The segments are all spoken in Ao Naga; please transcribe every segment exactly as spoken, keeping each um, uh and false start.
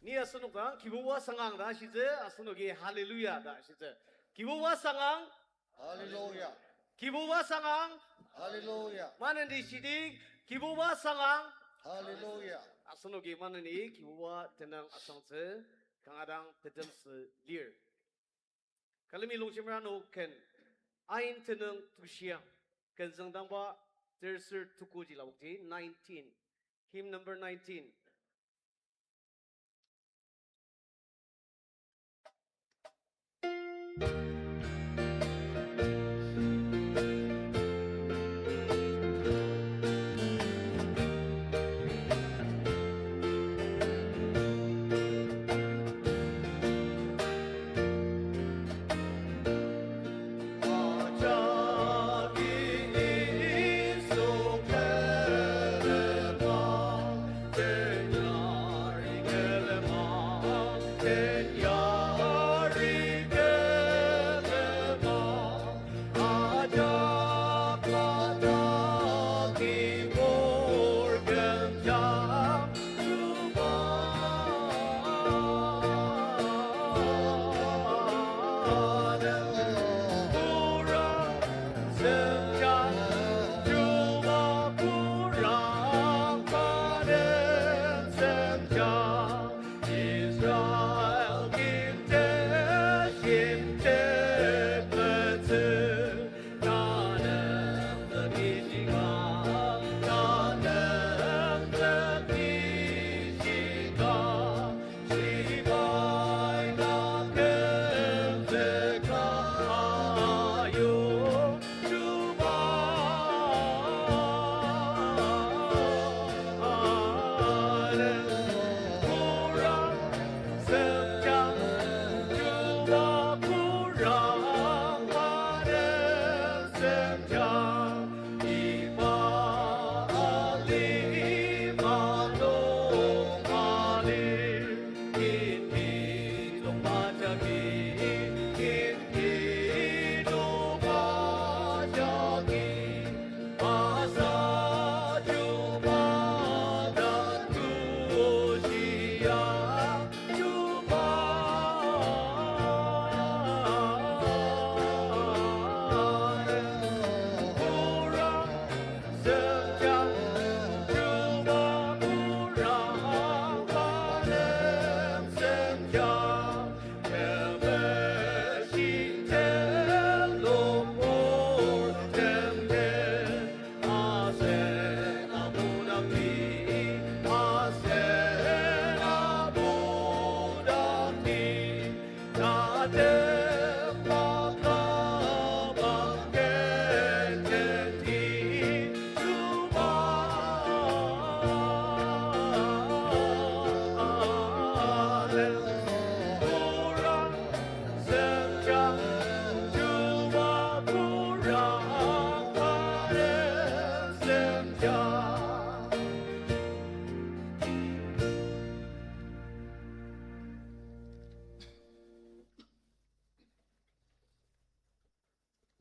Ni asenok dang Kibuba sangang ta ashitsü, asenoki hallelujah ta ashitsü. Kibuba sangang. Hallelujah. Kibuba sangang. Hallelujah. Maneni shidi, Kibuba sangang. Hallelujah. Asenoki maneni Kibuba tenüng asangtsü, kanga dang tetemsü lir. Külemi longjemer ano ken, ain tenüng tushiang, ken züngdangba terser tuku ji labokji, nineteen, hymn number nineteen.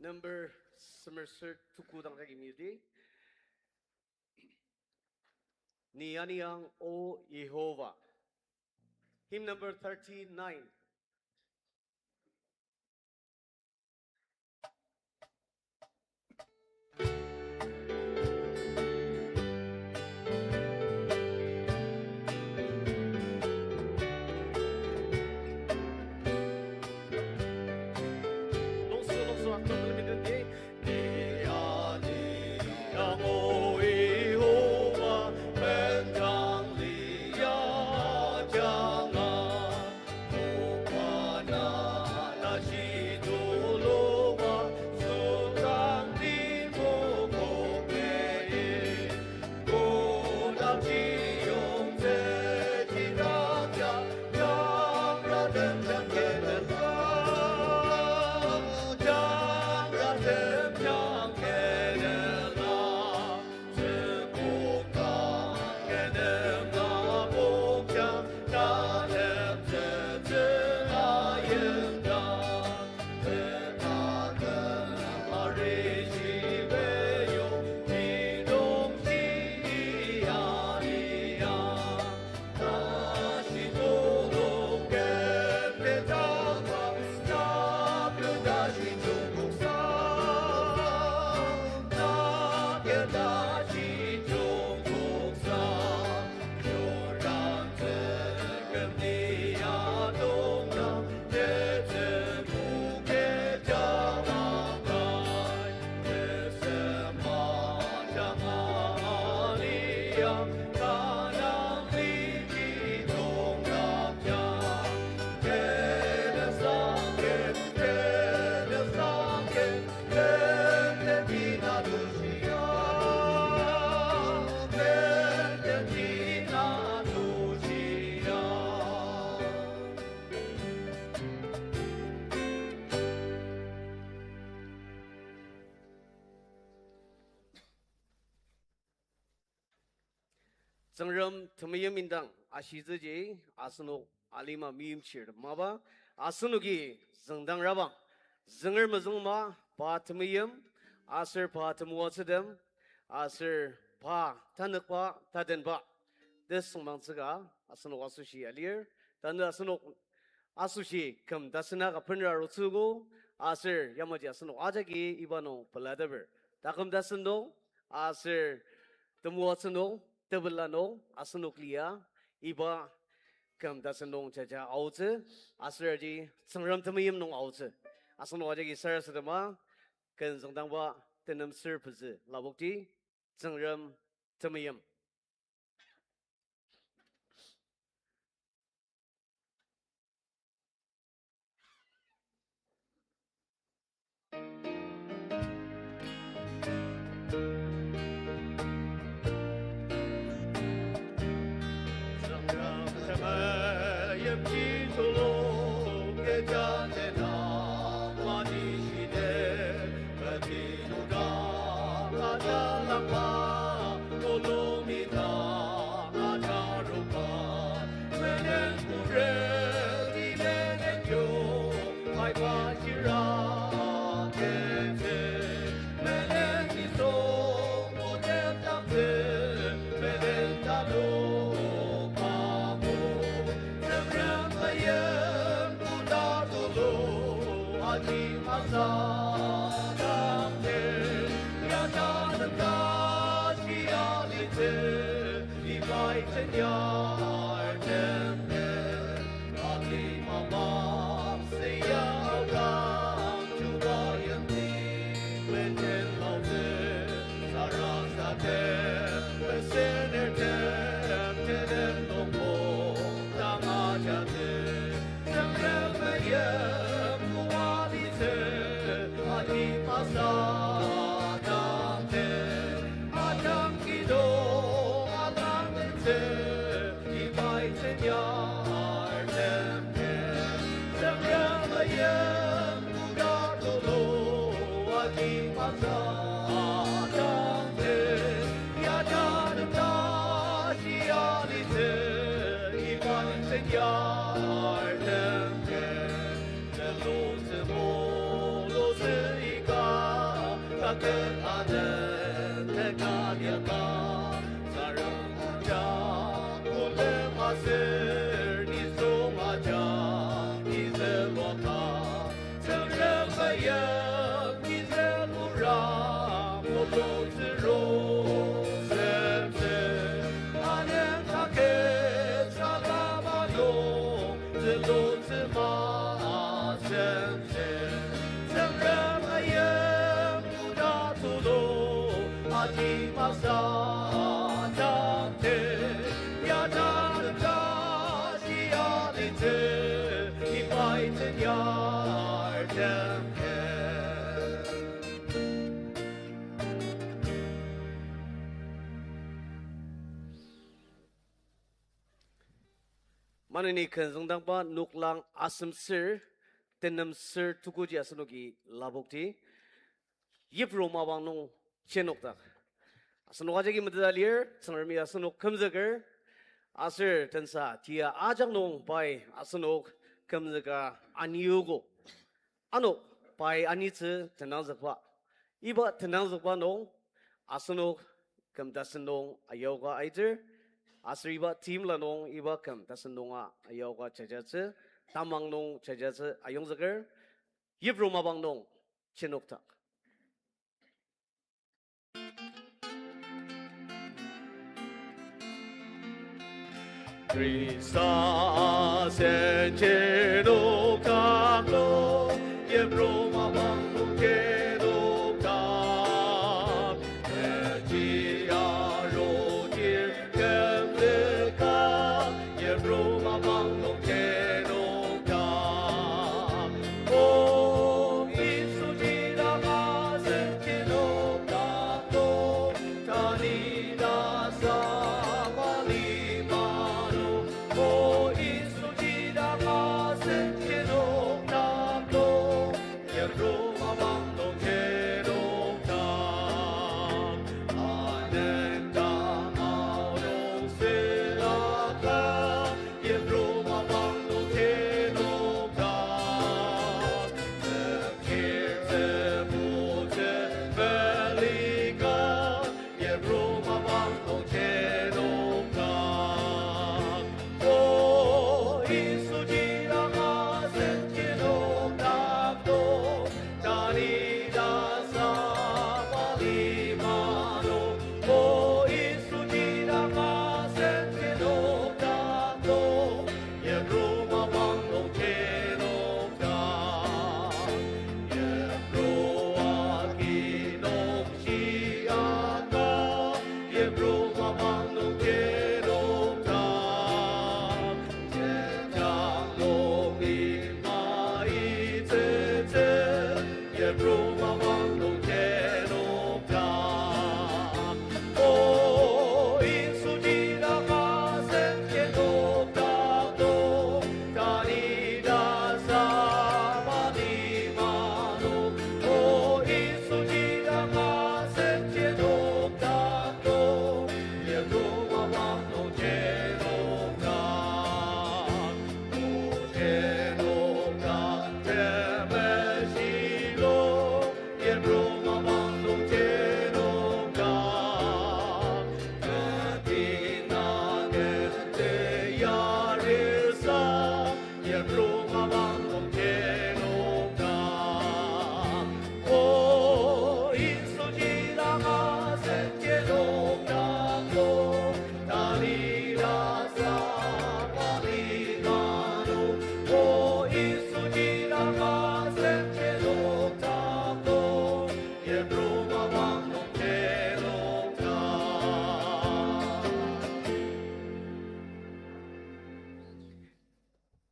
Number semer ser tuku dang jagi meyudi. Ni aniang, O Yehova. Hymn number thirty-nine. Tsüngrem temeim indang ashitsüji asenok alima meimchir mapa, asenoki züngdangrabang, zünger mezüngma pa temeim, aser pa temoatsütem, aser pa tanükba tatenba, tesüngmangtsüka asenok asoshi alir, tanü asenok asoshi küm tasena ka benra arutsüogo, aser yamaji asenok ajaki iba nung pelateper. Taküm tasen nung, aser temoatsü nung, tepela nung, asenok lia, iba küm tasen nung jaja aotsü, aser aji Tsüngrem temeim nung aotsü. Asenok ajaki sarasadema, ken züngdangba tenem ser pezü lapokti, Tsüngrem temeim. Maneni ken züngdangba noklang asem ser, tenem ser tukuji asenoki lapokti. Yipru mapang nung jenokdak. Asenok ajaki meteta lir, Tsüngremi asenok kümzüker, aser tensa tia ajak nung pai asenok kümzüka aniogo. Ano pai anitsü tenangzükba. Iba tenangzükba nung asenok küm tasen nung ayoka aiter, aser iba teimla nung iba küm tasen nunga ayoka jajatsü, tamang nung jajatsü ayongzüker, yipru mapang nung jenokdak. Khrista asen jenokdaklo, yipru mapang nung jenokdak. Kechi arudir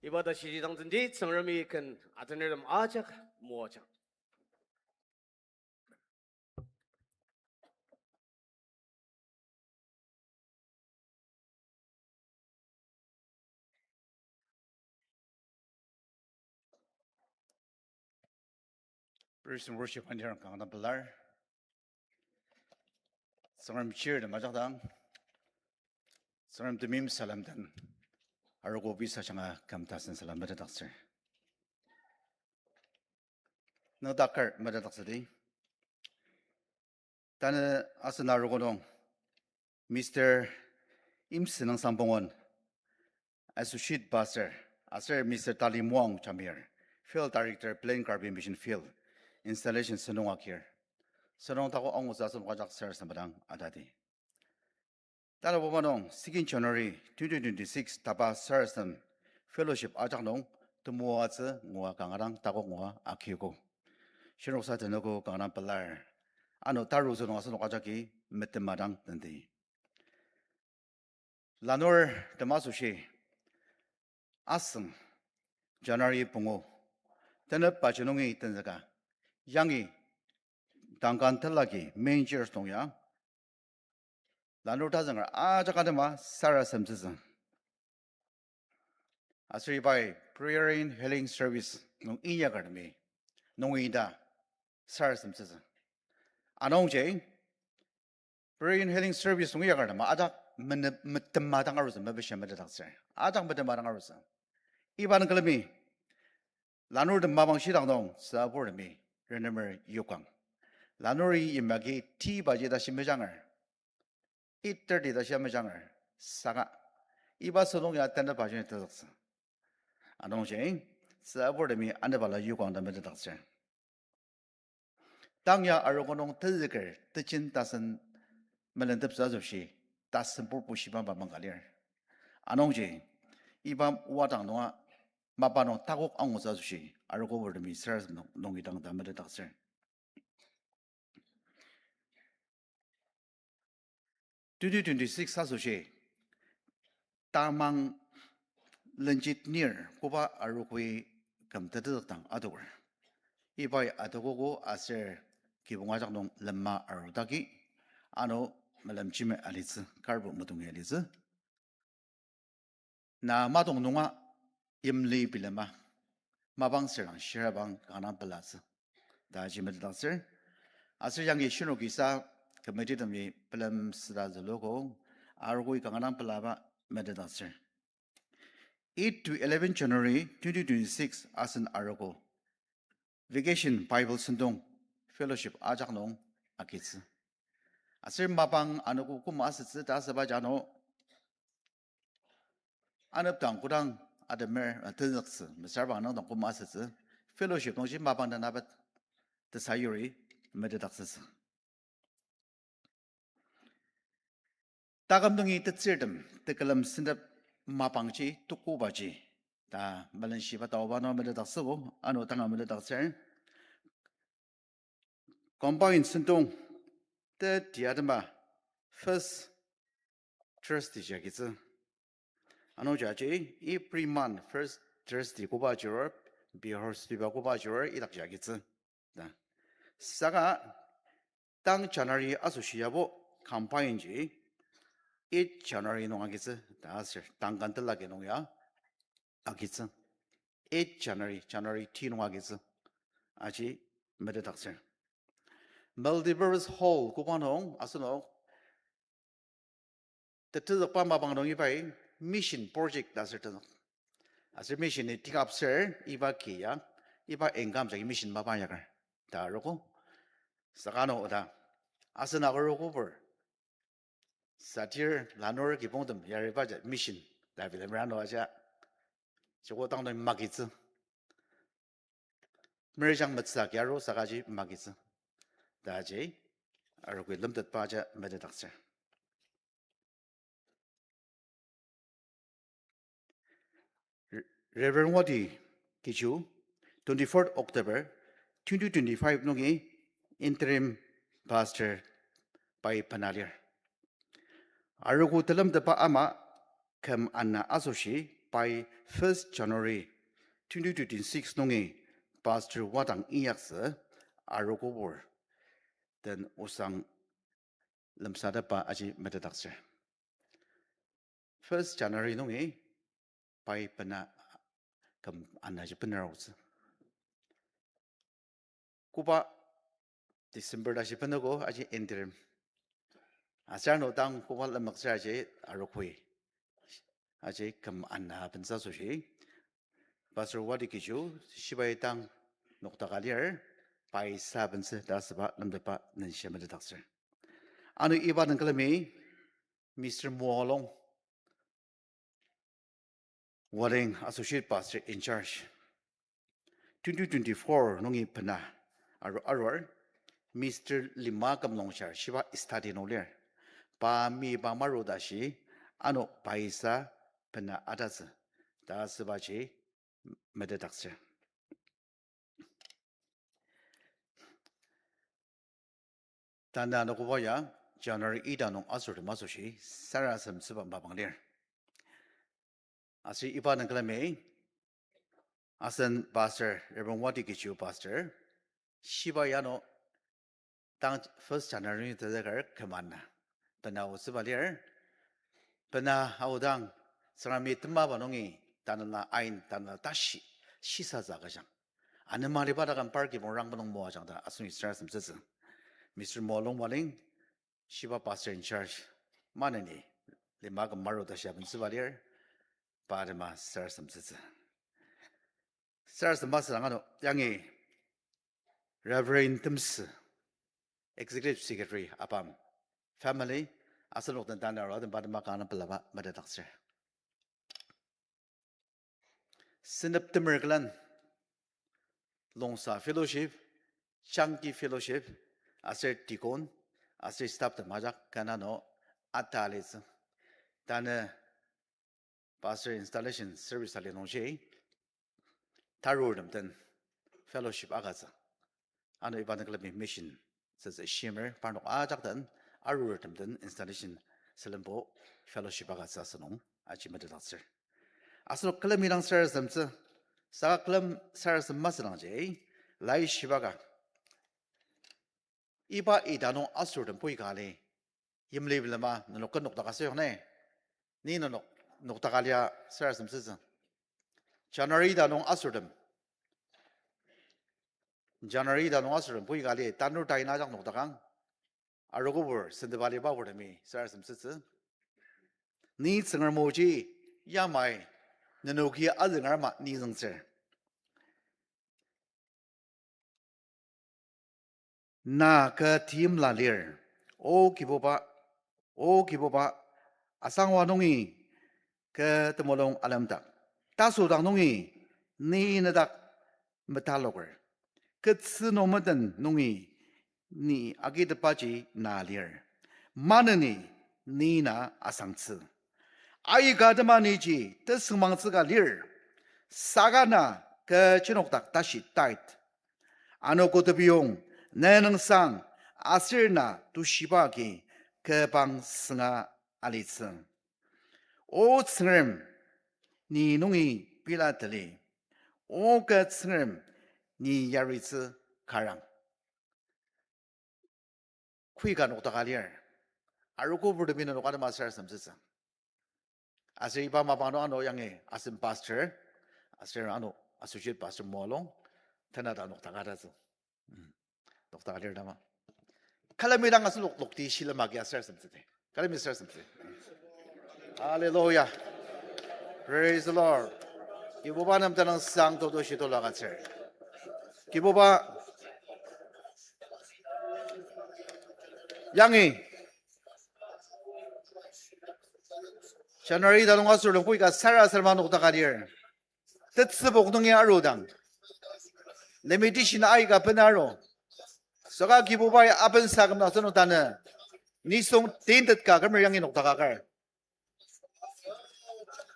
Iba ta shidi dang tendi Tsüngremi ken atenertem ajak moajang. Praise and worship anir kanga pelar. Tsüngrem chir tem ajak dang. Tsüngrem temeim salem den. Arogo bisa shanga küm tasen salem metetdaktsür. Nüngdaker metetdaktsüdi. Tanü asen arogo nung Mister Imsenang Sampongon, Associate Pastor, aser Mister Tali Muang Jamir, Field Director, Plain Karbi Mission Field, Installation sentong akir. Sentong tako angutsü asen wajak sarasadem atadi. Tanabuba nung, second January twenty twenty-six tapa sarasadem fellowship ajak nung temoatsü ngua kanga dang takok ngua akiogo. Shinoksa tenogo kanga dang pelar. Ano tarutsü nung asenok ajaki metemadang tendi. Lanur tema asoshi asüng January pungu, tenep paji nungi tenzüka, yangi Duncan Telagi main church nung ya, lanur tazünger ajak atema sarasademtsütsü. Aser ibai prayer and healing service nung inyakertemi nungi ta sarasademtsütsü. Anungji prayer and healing service nung inyakertema ajak mene-, metema dang arutsü, mepishia metetdaktsür. Ajak metema dang arutsü. Iba nung külemi lanurtem mapang shidang nung süburtemi renemer yokang. Lanuri yimyaki tea paji tashi mejanger, eight thirty tashi mejanger, saka iba sentong ya tenep paji tezüktsü. Anungji süburtemi anepala yokang ta metetdaktsür. Tang ya arogo nung tezüker tejen tasen melenteptsü asoshi, tasen purpur shiba ba mangka lir. Anungji iba wadang nunga mapa nung takok angutsü asoshi, arogo purtemi sarasadem nung, nungi dang ta metetdaktsür. Twenty twenty-six asoshi tamang lenjit nir koba arogoi küm tetezük dang adoker. Ibai adokogo aser kibong ajak nung lema arudaki, ano melemjime alitsü, karbo metongi alitsü. Na matong nunga yimli bilema, mapang serdang shirabang kanga pelatsü ta ji metetdaktsür. Aser yangi shinoki sa committee temi pelem süda züluko, arogoi kanga pelaba metetdaktsür. Eight to eleven January twenty twenty-six asen arogo Vacation Bible sentong fellowship ajak nung agitsü. Aser mapang anogo koma asütsü ta asübaji ano anepdang kodang ademer, uh, tenzüktsü, mesüra bang nangdang koma asütsü, fellowship nungji mapang den abet tesayuri metetdaktsütsü. Taküm nungi tetsürtem tekülem sentep mapangji tukubaji ta melenshiba taoba nung metetdaktsübo, ano tanga metetdaktsür. Combine sentong teti atema first Thursday ji agitsü. Anungji aji, every month first Thursday koba ajurur, Biharwastibaba koba ajurur, idakji agitsü. Ta. Saka tang January asoshi yabo combine ji eight January nung agitsü, ta aser tangkan telagi nung ya agitsü. Eight January, January ti nung agitsü. Aji metetdaktsür. Multipurpose hall koba nung asenok tetezükba mapang nung ibai mission project ta aser tezük. Aser mission ni take up ser iba ki ya, iba income jagi mission mapa yaker ta arogo. Saka ano oda asen arogo pur satir lanur kibongtem yariba ja mission ta bilemer ano aja. Joko tang nung magitsü. Merjang metsü agi aru sakaji magitsü. Ta aji, arogoi lemtetba aja metetdaktsür. Re-, Reverend Wati Kichu, twenty-fourth October twenty twenty-five nungi interim pastor pai bena lir. Arogo telemtetba ama küm ana asoshi pai first January twenty twenty-six nungi pastor wadang inyaktsü arogobur den osang lemsatepba aji metetdaktsür. First January nungi pai bena küm anaji bener aotsü. Koba December tashi benogo aji interim. Aser ano dang koba lemoktsür aji arogoi. Aji küm ana bentsü asoshi Pastor Wati Kichu shibai dang noktaka lir, pai sa bentsü ta asüba lemtetba nenshia metetdaktsür. Ano iba nung külemi Mister Molong Waling, Associate Pastor in Charge, twenty twenty-four nungi bena aru arur, Mister Lima Kümlongshar shiba study nung lir. Pa mi pa maru tashi, ano paisa bena atatsü ta asübaji metetdaktsür. Tanü anogoba ya January ita nung asortem asoshi sarasademtsüba mapang lir. Aser iba nung külemi asen pastor, Reverend Wati Kichu pastor, shiba ya ano tang first January tezekar küm ana bena aotsüba lir. Bena aodang, Tsüngremi temaba nungi tanela ain, tanela tashi shisatsü agüjang. Anema liba taküm par kibong rangba nung moajang ta asenoki sarasademtsütsü. Mister Molong Waling, shiba pastor in charge, maneni lima küm maru tashi abentsüba lir, pa atema sarasademtsütsü. Sarasademba südang ano yangi Reverend Temsü, Executive Secretary apam, family, asenok den tanü arua den pa atema kanga pelaba metetdaktsür. Senep temer külen Longsa Fellowship, Changki Fellowship, aser deacon, aser staff tem ajak kanga ano ata alitsü. Tanü pastor installation service ali nungji tarurtem den fellowship agütsü. Ano iba nung külemi mission tsütsü shimer parnok ajak den arurtem den installation sülembo fellowship agütsü asünung aji metetdaktsür. Asenok külemi dang sarasademtsü, saka külem sarasadem masüdangji, laishiba ka iba ita nung asortem pui ka ali, yimli bilema nenok ken noktaka süyong ne. Ni nenok noktaka lia sarasademtsütsü. January ita nung asortem, January ita nung asortem pui ka ali tanur tai na ajak noktakang. Arogobur sendeba liba purtemi sarasademtsütsü. Ni Tsüngrem oji yamai, nenoki azünger ama ni züngtsür. Na kü timla lir, O Kibuba, O Kibuba, asangwa nungi kü temulung alemdak, tasodang nungi ni nedak metaloker, ketsü nung meten nungi ni agitepaji na lir, maneni ni na asangtsü. Aika tema niji tesüngmangtsüka lir, saka na kü jenokdak tashi tait. Ano kotepiyong, nenüngsang, aser na tushiba agi, kü bang sünga alitsü. O Tsüngrem, ni nungi pila tali. O kü Tsüngrem, ni yaritsü karang. Koi ka noktaka lir. Arogo purtemi nenok anema sarasademtsütsü. Aser iba mapang nung ano yangi asen pastor, aser ano associate pastor Molong, tena ta noktaka tatsü. Noktaka lir tama. Külemi dang asenok lokti shilem agi sarasademtsüdi. Külemi sarasademtsü. Hallelujah. Praise the Lord. Kibuba nem tenüngsang toto shitolo agütsür. Kibuba yangi January ta nung aser lung koi ka sarasadema noktaka lir. Tetsübok nungi arudang, limitation aika bena aru. Saka Kibubai abensa kümdaktsü nung tanü nisung tintet ka kümer yangi noktaka kar.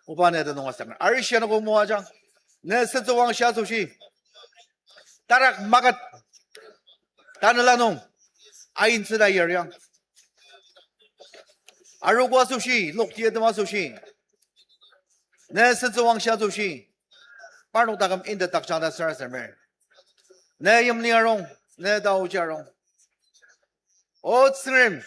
Oba ne tenüng asang arishi anogo moajang. Ne sentsüwangshi asoshi, tarak maket, tanela nung aintsüla yariang. Arogo asoshi, lokti atem asoshi, ne sentsüwangshi asoshi, parnok taküm intetdakjang ta sarasademer. Ne yimli arung, ne taoji arung. O Tsüngrem,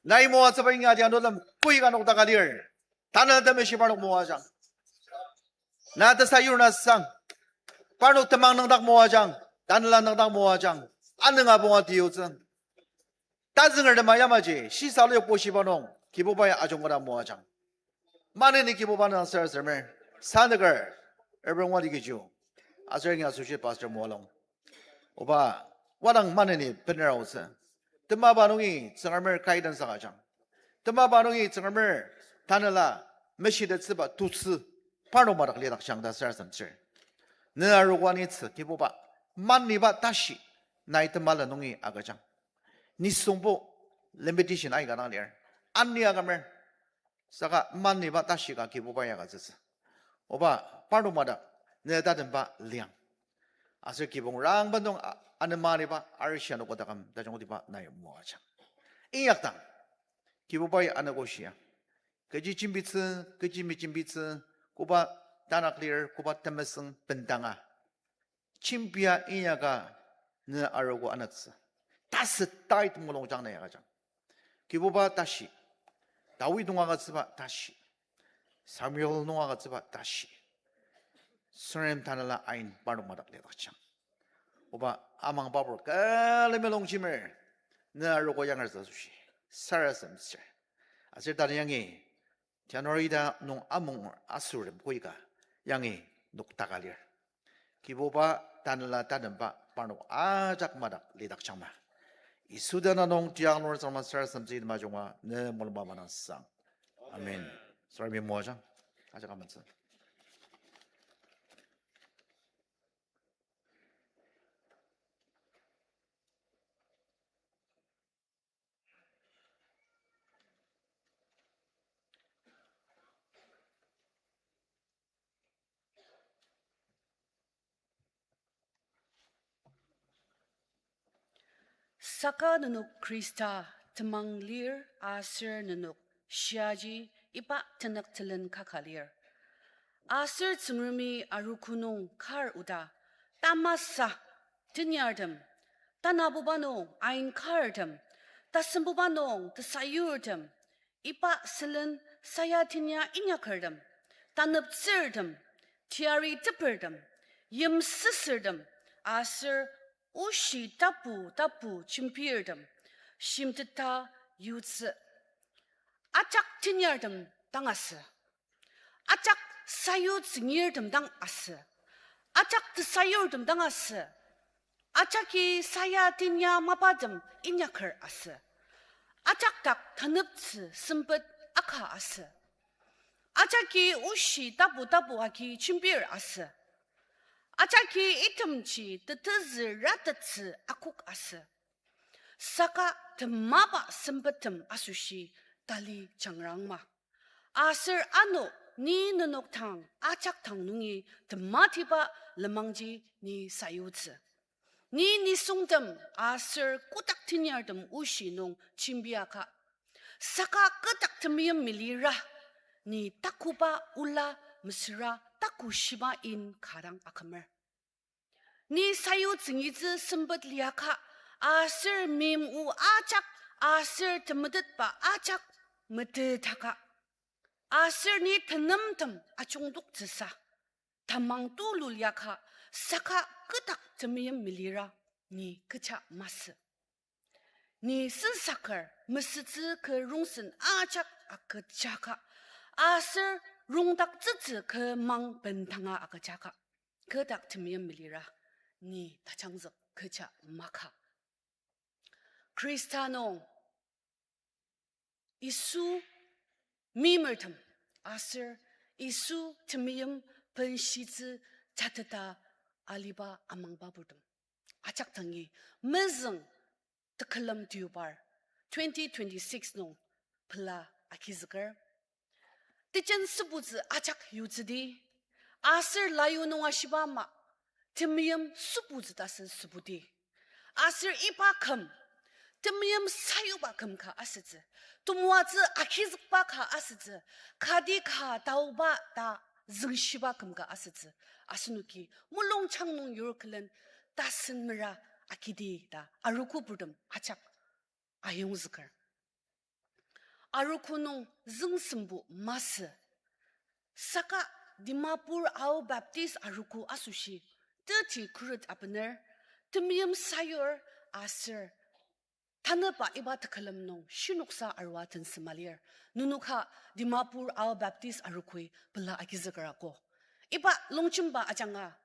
nai moatsüba inyaji anulem koi ka noktaka lir. Tanela temeshi parnok moajang. Na tesayur na sang. Parnok temang nüngdak moajang, tanela nüngdak moajang. Anünga punga tiyutsü. Tazünger tema yamaji shisa luyokbo shiba nung Kibubai ajungketa moajang. Maneni Kibuba nang sarasademer. Sanüker Reverend Wadi Kiju, aser yangi associate pastor Molong. Oba, wadang maneni bener aotsü. Temaba nungi Tsüngremer guidance agüjang. Temaba nungi Tsüngremer tanela meshitettsüba tutsü parnok madak lidakjang ta sarasademtsür. Ne arogo anitsü Kibuba, maniba tashi nai temala nungi agüjang. Nisungbo limitation aika dang lir. Ani akümer. Saka maniba tashi ka Kibubai agütsütsü. Oba, parnok madak ne tatemba liang. Aser kibong rangba nung a-, anemaniba arishi anogo taküm tajungtiba nai moajang. Inyakdang Kibubai anogo shia, kechi jembitsü, kechi mejembitsü, koba tanak lir, koba temesüng bendanga jembia inyaka ne arogo anüktsü. Tasü tait mulungjang na agüjang. Kibuba tashi, David nung agütsüba tashi, Samuel nung agütsüba tashi, Tsüngrem tanela ain parnok madak lidakjang. Oba, amang babur külemi longjemer, ne arogo yangertsü asoshi sarasademtsür. Aser tanü yangi January ta nung amung asürtem koika yangi noktaka lir. Kibuba tanela tatemba parnok ajak madak lidakjangma. Yisu tenüng nung tiang nung Tsüngrem sarasademtsü item ajunga ne mulungba manang sang. Amen. Tsüngremi moajang. Ajak amentsü. Saka nenok Khrista temang lir aser nenok shiaji iba tenük telen kaka lir. Aser Tsüngremi arogo nung kar oda, tamasa tenyartem, tanabuba nung ain kartem, tasembuba nung tesayurtem, iba sülen sayatinya inyakertem, taneptsürtem, teyari tepertem, yimsüsürtem, aser oshi tapu tapu jembirtem, shimteta yutsü. Ajak tenyartem dang asü. Ajak sayutsü ngirtem dang asü. Ajak tesayurtem dang asü. Ajaki sayatinya mapatem inyaker asü. Ajak dak taneptsü sempet aka asü. Ajaki oshi tapu tapu agi jembir asü. Ajaki itemji tetezü ratettsü akok asü. Saka temaba sempettem asoshi tali jangrangma. Aser ano ni nenok dang ajak dang nungi tematiba lenmangji ni sayutsü. Ni nisungtem aser kotak tenyartem oshi nung jembiaka. Saka kü dak temeim melira, ni takuba ola mesüra taku shiba in ka dang akümer. Ni sayu tsüngitsü sempet liaka, aser meim o ajak, aser temetetba ajak metetaka, aser ni tenemtem ajungdoktsüsa tamang tulu liaka, saka kü dak temeim melira, ni kecha masü. Ni sensaker mesütsü kü rongsen ajak agüjaka, aser rongdaktsütsü kü mang bendanga agüjaka, kü dak temeim melira, ni tajangzük kecha maka. Khrista nung Yisu meimertem aser Yisu temeim benshitsü jateta aliba amangba purtem, ajak dangi mezüng tekülem deobar twenty twenty-six nung pela agizüker. Tejen sübutsü ajak yutsüdi, aser layu nung ashiba ama, temeim sübutsü tasü sübudi. Aser iba küm, temeim sayuba küm ka asütsü, temoatsü agizükba ka asütsü, kati ka taoba ta züngshiba küm ka asütsü, asenoki mulungjang nung yur külen tasen mera agidi ta arogo purtem ajak ayongzüker. Arogo nung züngsembo masü. Saka Dimapur Ao Baptist arogo asoshi, teti khuret abener, temeim sayur aser tanüba iba tekülem nung shinoksa arua tensema lir. Nenok ka Dimapur Ao Baptist arogoi pela agizüker ako. Iba longjemba ajanga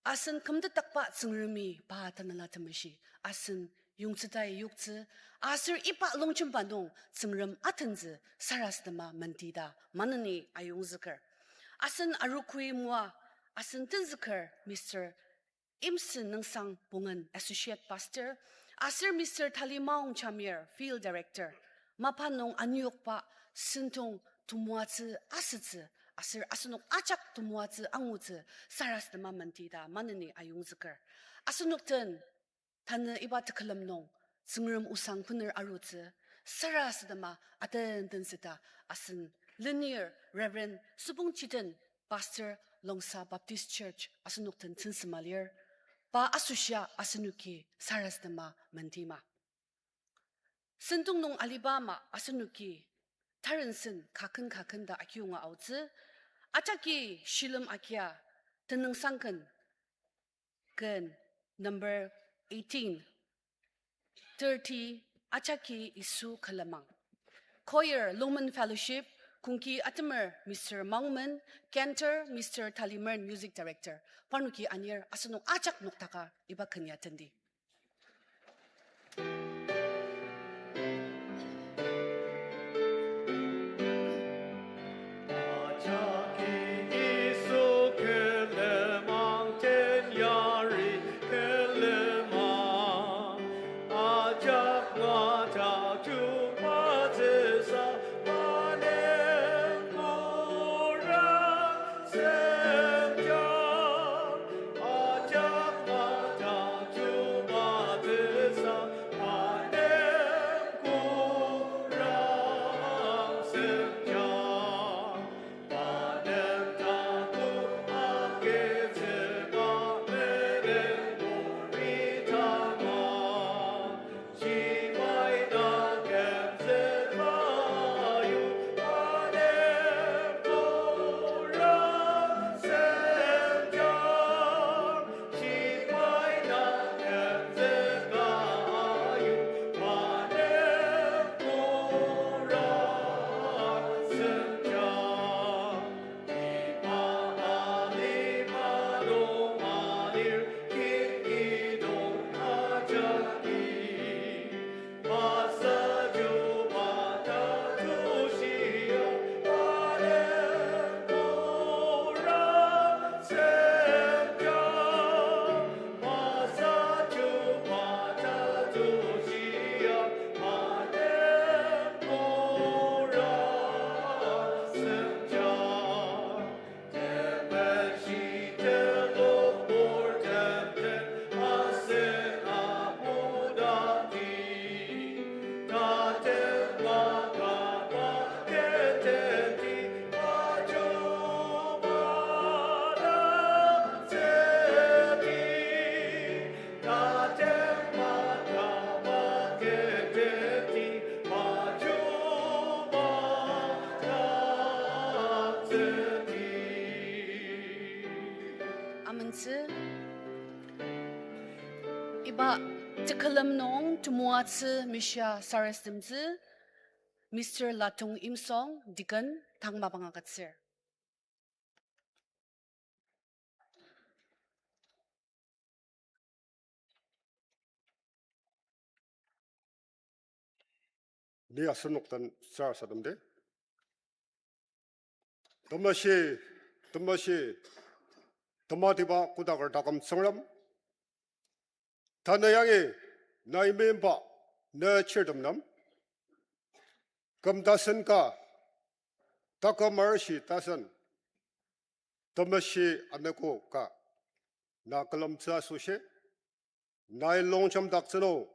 asen kümtetdakba Tsüngremi pa Tanela Temeshi asen yongtsütai yoktsü, aser iba longjemba nung Tsüngrem atentsü sarasadema menti ta maneni ayongzüker. Asen arogoi moa asen tenzüker Mister Imsen Nüngsang Bungen, Associate Pastor, aser Mister Talimaong Chamir, Field Director, mapa nung aniyokba sentong temoatsü asütsü, aser asenok ajak temoatsü angutsü sarasadema menti ta maneni ayongzüker. Asenok den tanü iba tekülem nung Tsüngrem osang bener arutsü sarasadema aten tensüta asen lenir Reverend Sübongchiten, Pastor, Longsa Baptist Church asenok den tensema lir. Pa asoshia asenoki sarasadema mentima. Sentong nung aliba ama asenoki tarensen kaken kaken ta akiyonga aotsü. Ajaki shilem agia tenüngsang ken, ken number eighteen, thirty, Ajaki Yisu Külemang. Choir, Lungmen Fellowship, kongki atemer Mister Maungmen, cantor Mister Talimer, music director. Parnoki anir asenok ajak noktaka iba ken ya tendi. Tsü, iba tekülem nung temoatsü mishia sarasademtsü, Mister Latung Imsong, Deacon, tang mapang agütsür. Ni asenok den sarasademdi. Temeshi, temeshi, tematiba kodaker taküm Tsüngrem, tanü yangi nai meimba ne chirtem nem, küm tasen ka, taküm arishi tasen, temeshi anogo ka, na külemtsü asoshi, nai longjemdaktsü nung,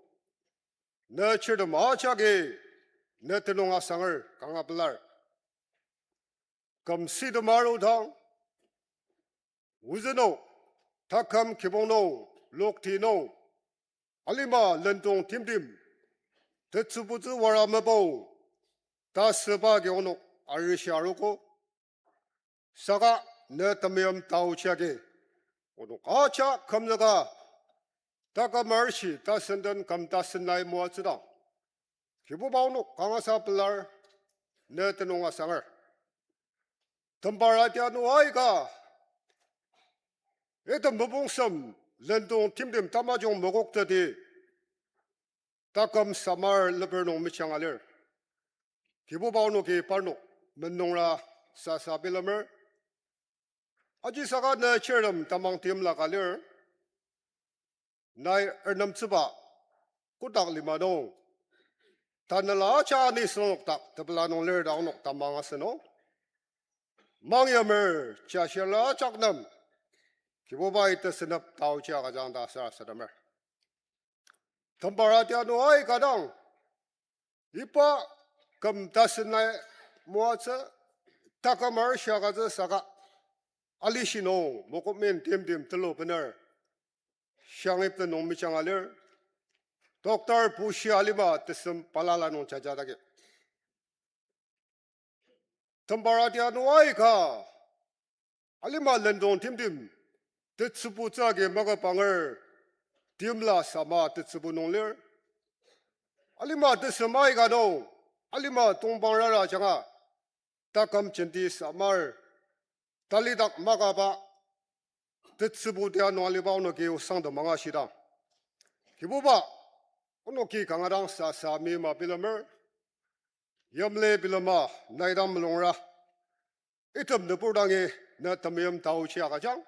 ne chirtem ajaki ne tenüng asanger kanga pelar. Küm sitema arudang, ozünok, taküm kibong nung, lokti nung, alima lendong timtem, tetsübutsü wara mepao, ta süba agi onok arishi arogo. Saka ne temeim taochi agi, onok ajak kümzüka, taküm arishi tasen den küm tasen nai moatsüdang, Kibuba onok kangasa pelar, ne tenüng asanger. Tembarati ano aika, item mopungsem lendong timtem tamajung mokoktsüdi, taküm samar leper nung mejanga lir. Kibuba onoki parnok menungra sasa bilemer. Ajisaka ne chirtem tamang timla ka lir. Nai ernemtsüba kotak lima nung, tanela aja ni sünokdak tepela nung lir ta onok tamang asünung. Mangyamer jashila ajak nem, Kibubai tesünep taochi agüjang ta sarasademer. Tembarati ano aika dang, iba küm tasen nai moatsü, taküm arishi agütsü saka, alishi nung mokomen timtem tulu bener, shangip tenüng mejanga lir, Doctor Bushi alima tesem balala nung jajadagi. Tembarati ano aika, alima lendong timtem, tetsübutsü agi makabanger, timla sama tetsübu nung lir. Alima tesem aika nung, alima tongpang rara ajanga, taküm jenti samar, talidak makaba, tetsübuti ano aliba onoki osangtem angashidang, Kibuba, onoki kanga dang sasa meima bilemer. Yimli bilema nai dang mulungra, item nübur dangi ne temeim taochi agüjang.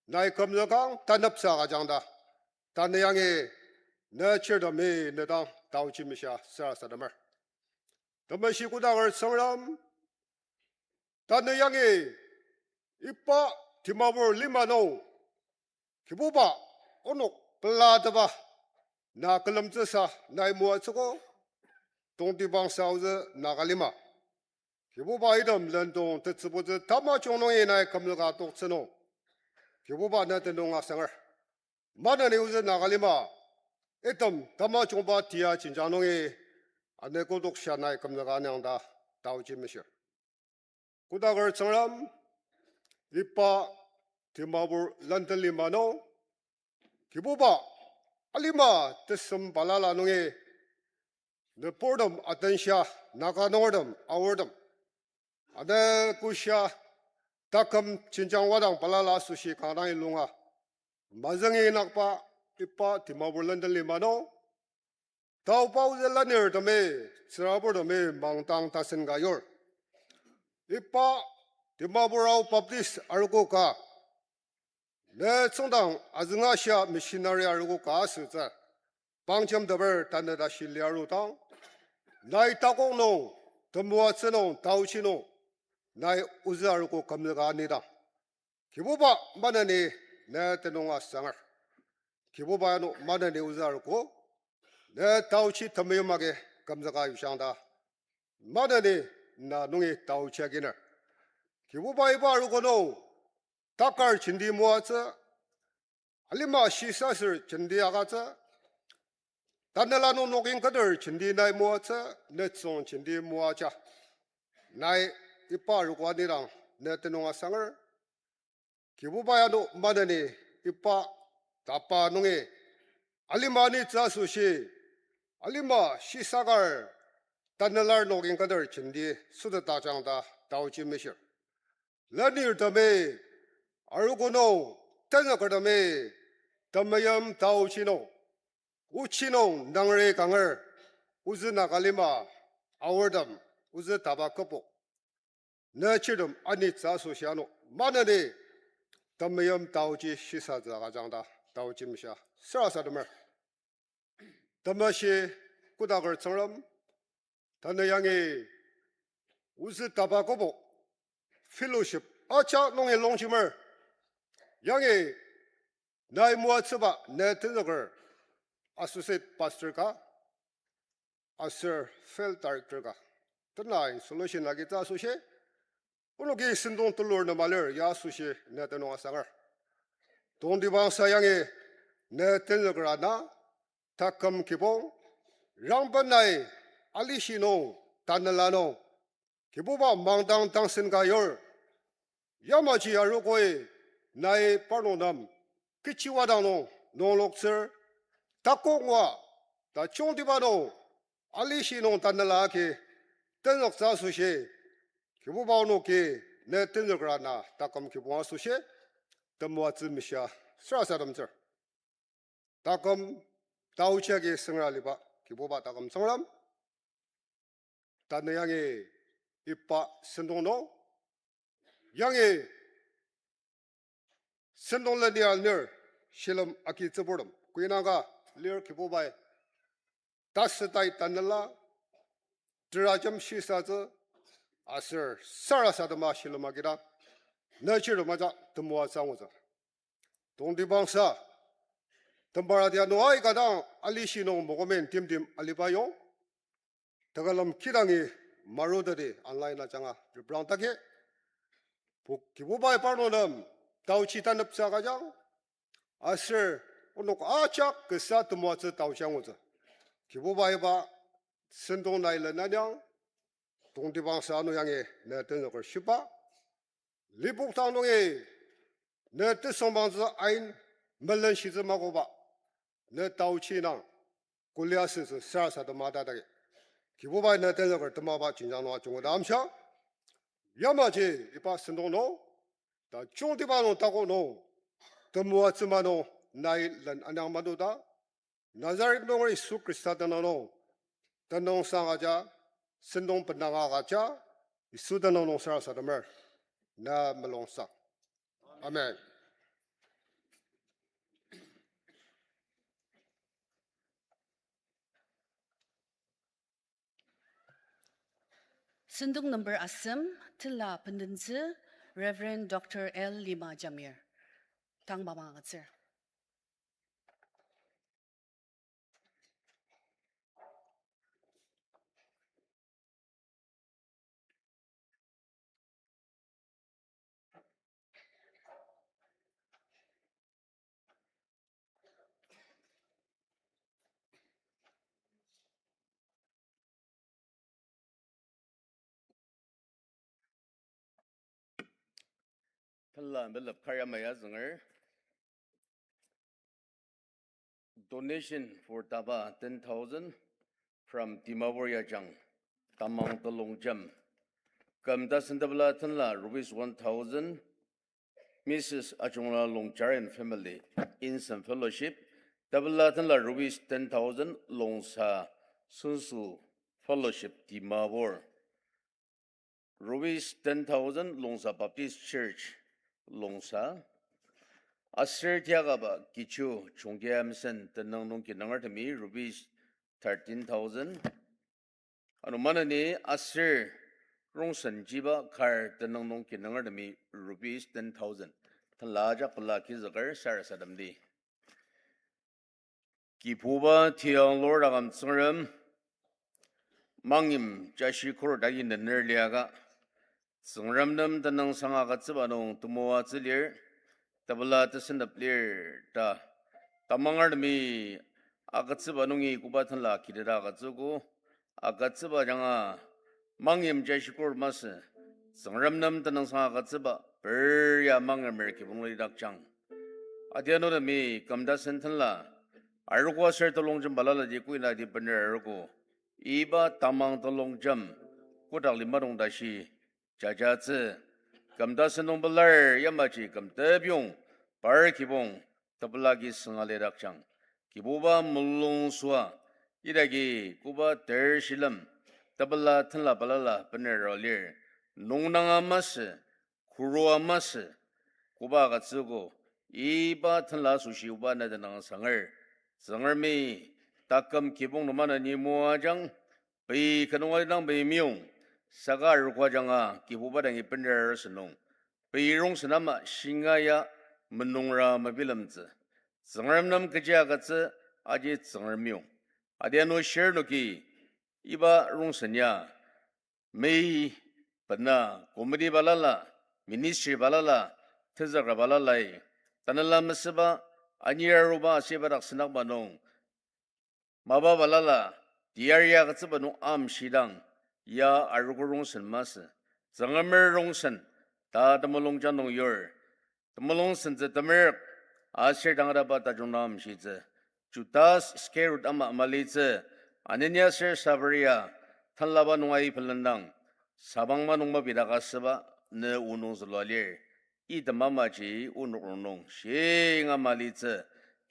Nai kümzükang taneptsü agüjang ta, tanü yangi ne chirtemi ne dang taochi meshia sarasademer. Temeshi kodaker Tsüngrem, tanü yangi iba Dimapur lima nung, Kibuba, onok pelateba na külemtsüsa nai moatsüogo, tongtibangsa ozü Naga lima. Kibuba, item lendong tetsübutsü tamajung nungi nai kümzüka toktsü nung, Kibuba, ne tenüng asanger. Maneni ozü Naga lima, item tamajungba tia jenjang nungi, anogo toksa nai kümzüka aniang ta taochi meshir. Kodaker Tsüngrem, iba Dimapur lendong lima nung, Kibuba, alima tesem balala nungi, nüburtem atenshia, Naga nungertem aortem, ane koshia, taküm jenjang wadang balala asoshi kanga dang ilunga, mazüngi inakba iba Dimapur lendong lima nung, taoba ozü lanirtemi, tsüraburtemi mangdang tasen ka yur. Iba Dimapur Ao Baptist arogo ka, ne tsüngdang azüngashia missionary arogo ka asütsü, pangjemteper tanü tashi liarudang, nai takok nung, temoatsü nung, taochi nung, nai ozü arogo kümzüka anidang, Kibuba, maneni ne tenüng asanger. Kibuba, ano maneni ozü arogo, ne taochi temeim agi kümzüka yujang ta, maneni na nungi taochi aginer. Kibuba, iba arogo nung takar jenti moatsü, alima shisaser jenti agütsü, tanela nung nokin keter jenti nai moatsü, nütsüng jenti moaja, nai iba arogo anidang ne tenüng asanger. Kibuba ya ano maneni iba tapa nungi alima anitsü asoshi, alima shisakar tanelar nokdang kader jenti sütetdakjang ta taochi mishir. Lenirtemi, arogo nung, tenzükertemi, temeim taochi nung, ochi nung nangri kanger, ozü Naga lima aortem, ozü tapa kübok, ne chirtem anitsü asoshi ano maneni temeim taochi shisatsü agüjang ta taochi mishia sarasademer. Temeshi kodaker Tsüngrem, tanü yangi ozü tapa kübok fellowship ajak nungi longjemer. Yangi nai moatsüba ne tenzüker associate pastor ka aser field director ka tena installation agitsü asoshi, onoki sentong telur nem alir ya asoshi ne tenüng asanger. Tongtibangsa yangi ne tenzüker ana, taküm kibong, rangben nai alishi nung, tanela nung, Kibuba mangdang tangsen ka yur. Yamaji arogoi nai parnok nem kechi wadang nung nungloktsür, takok ngua tajungtiba nung alishi nung tanela agi tenzüktsü asoshi, Kibuba onoki ne tenzüker ana taküm kibong asoshi temoatsü mishia sarasademtsür. Taküm taochi agi süngra liba Kibuba taküm Tsüngrem, tanü yangi iba sentong nung, yangi sentong leni anir shilem agitsüburtem kuinaka lir Kibubai, tasütai tanela, terajem shisatsü, aser sarasadema shilem agidang, ne chirtem ajak temoatsü angutsü. Tongtibangsa, tembarati ano aika dang alishi nung mokomen timtem aliba yong, tekülem kidangi maruteti online ajanga reprang taki, Pok Kibubai parnok nem taochi taneptsü agüjang, aser onok ajak kasa temoatsü taochi angutsü. Kibubai iba sentong nai lenaniang, tongtibangsa ano yangi ne tenzüker shiba, Lipok dang nungi ne tesüngmangtsü ain melenshitsü makoba, ne taochi nang kulia sütsü sarasadema tataki, Kibubai ne tenzüker temaba jenjang nung ajungketa amshia. Yamaji iba sentong nung, tajungtiba nung takok nung, temoatsü ma nung nai len aniang matuta, Nazaret nunger Yisu Khrista tenüng nung, tenüngsang agüja, sentong benanga agüja, Yisu tenüng nung sarasademer, na mulungsang. Amen. Sentong number asem, tila bendentsü, Reverend Doctor L Lima Jamir. Tang mapang agütsür. Tela melep kar ama ya zünger. Donation for taba ten thousand from Dimapur Yajang, Tamang Telongjem. Küm tasen tepela tenla rupees one thousand, Missus Ajungla Longchar and family, Insen Fellowship, tepela tenla rupees ten thousand, Longsa Sunsu Fellowship, Dimapur. Rupees ten thousand, Longsa Baptist Church, Longsa. Aser tiakaba kichu Chungti Amsen tenüng nung kinungertemi rupees thirteen thousand. Ano maneni aser Rongsen Jiba kar tenüng nung kinungertemi rupees ten thousand. Tenla ajak pela kizüker sarasademdi. Kibuba tiang lordakam Tsüngrem, mangim jashi kor dagi nener liaka, Tsüngrem nem tenüngsang agütsüba nung temoatsü lir, tepela tesendep lir ta, tamangertemi agütsüba nungi koba tenla kiteta agütsüogo, agütsüba ajanga mangim jashi kor masü, Tsüngrem nem tenüngsang agütsüba, per ya mangermer kibong lidakjang. Adianu temi kümtasen tenla arogo aser telongjem balala di kuina di bener arogo. Iba tamang telongjem kotak lima nung tashi jajatsü. Kümtasen nung pelar yamaji kümtepyong par kibong tepela ki sünga lidakjang. Kibuba mulung süa, idaki koba ter shilem tepela tenla balala bener alir. Nungnanga masü, kurua masü, koba agütsüogo, iba tenla asoshi oba na tenüng sanger. Tsüngremi taküm kibong nung maneni moajang, pei kenunga lidang pei meyong, saka arogo ajanga Kibuba dangi bener sünung. Pei rongsen ama shinga ya menungra mebilemtsü. Tsüngrem nem kechi agütsü, aji Tsüngrem meyong. Adianu shirnoki iba rongsen ya mei bena committee balala, ministry balala, tezakra balalai tanela mesüba, anir aruba aser ibadak sendakba nung mapa balala, teyari agütsüba nung amshidang, ya arogo rongsen masü, Tsüngremer rongsen ta temulungjang nung yur. Temulung sentsü temerük, aser tangataba tajung nung amshitsü. Judas Iscariot ama malitsü, Anania aser Sapphira, tanlaba nung ai pelendang, sabangma nung mapidaka süba, ne o nung zülua lir. Item amaji onok rongnung shinga malitsü,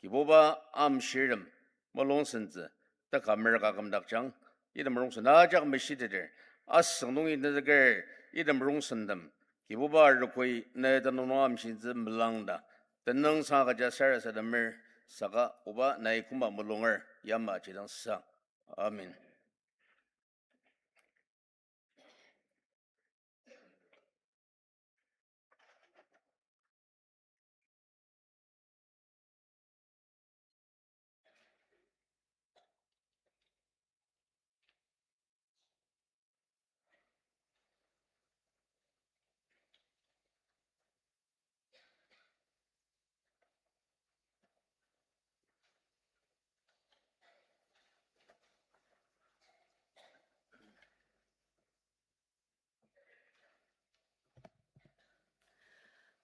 Kibuba amshirtem mulung sentsü tekamer ka kümdakjang. Item rongsen ajak meshiteter, asüng nungi nezeker item rongsentem Kibuba arogoi ne tenüng nung amshintsü melangda, tenüngsang agüja sarasademer, saka oba nai koma mulunger yamaji dang sang. Amen.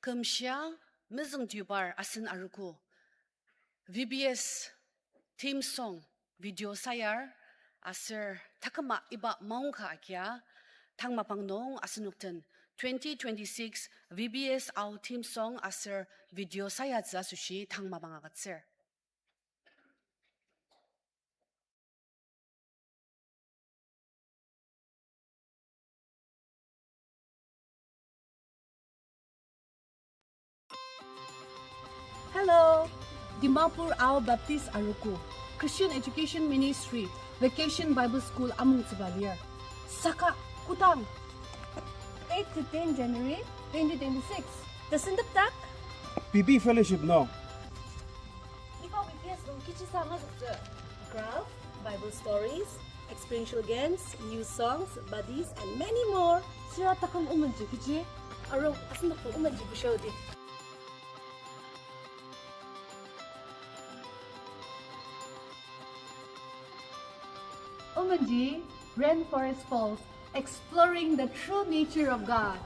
Kümshia mezüng tiyubar asen arogo, V B S theme song video sayar aser taküma iba maongka agia tang mapang nung asenok den twenty twenty-six V B S Ao theme song aser video sayatsü asoshi tang mapang agütsür. Hello! Dimapur Ao Baptist Arogo, Christian Education Ministry, Vacation Bible School amongtsüba lir. Saka kodang eight to ten January twenty twenty-six, tesendepdak B B Fellowship nung. Iba V B S nung kechi sa angazüktsü. Craft, Bible stories, experiential games, new songs, buddies, and many more. Sira taküm omenji kechi? Arung, asenokbo omenji bushaodi. Omenji, Rainforest Falls, exploring the true nature of God.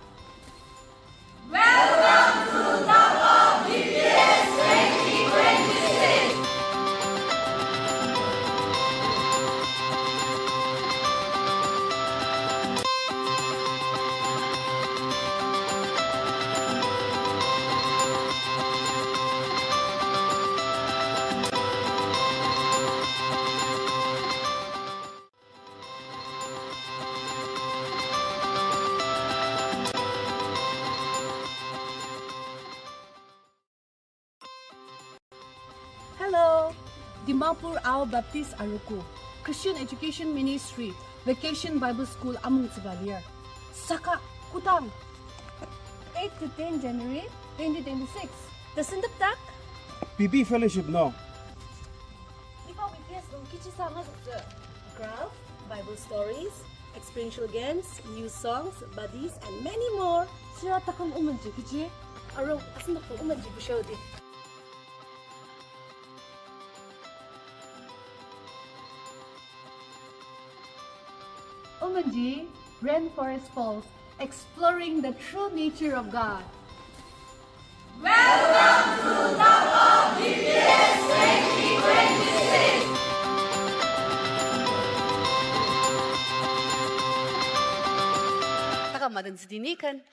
Welcome to Tapa B B S twenty twenty-six. Hello! Dimapur Ao Baptist Arogo, Christian Education Ministry, Vacation Bible School amongtsüba lir. Saka kodang eight to ten January twenty twenty-six, tesendepdak B B Fellowship nung. Iba V B S nung kechi sa angazüktsü. Craft, Bible stories, experiential games, new songs, buddies, and many more. Sira taküm omenji kechi? Arung, asenokbo omenji bushaodi. Omenji, Rainforest Falls, exploring the true nature of God. Taküm maden südi ni ken.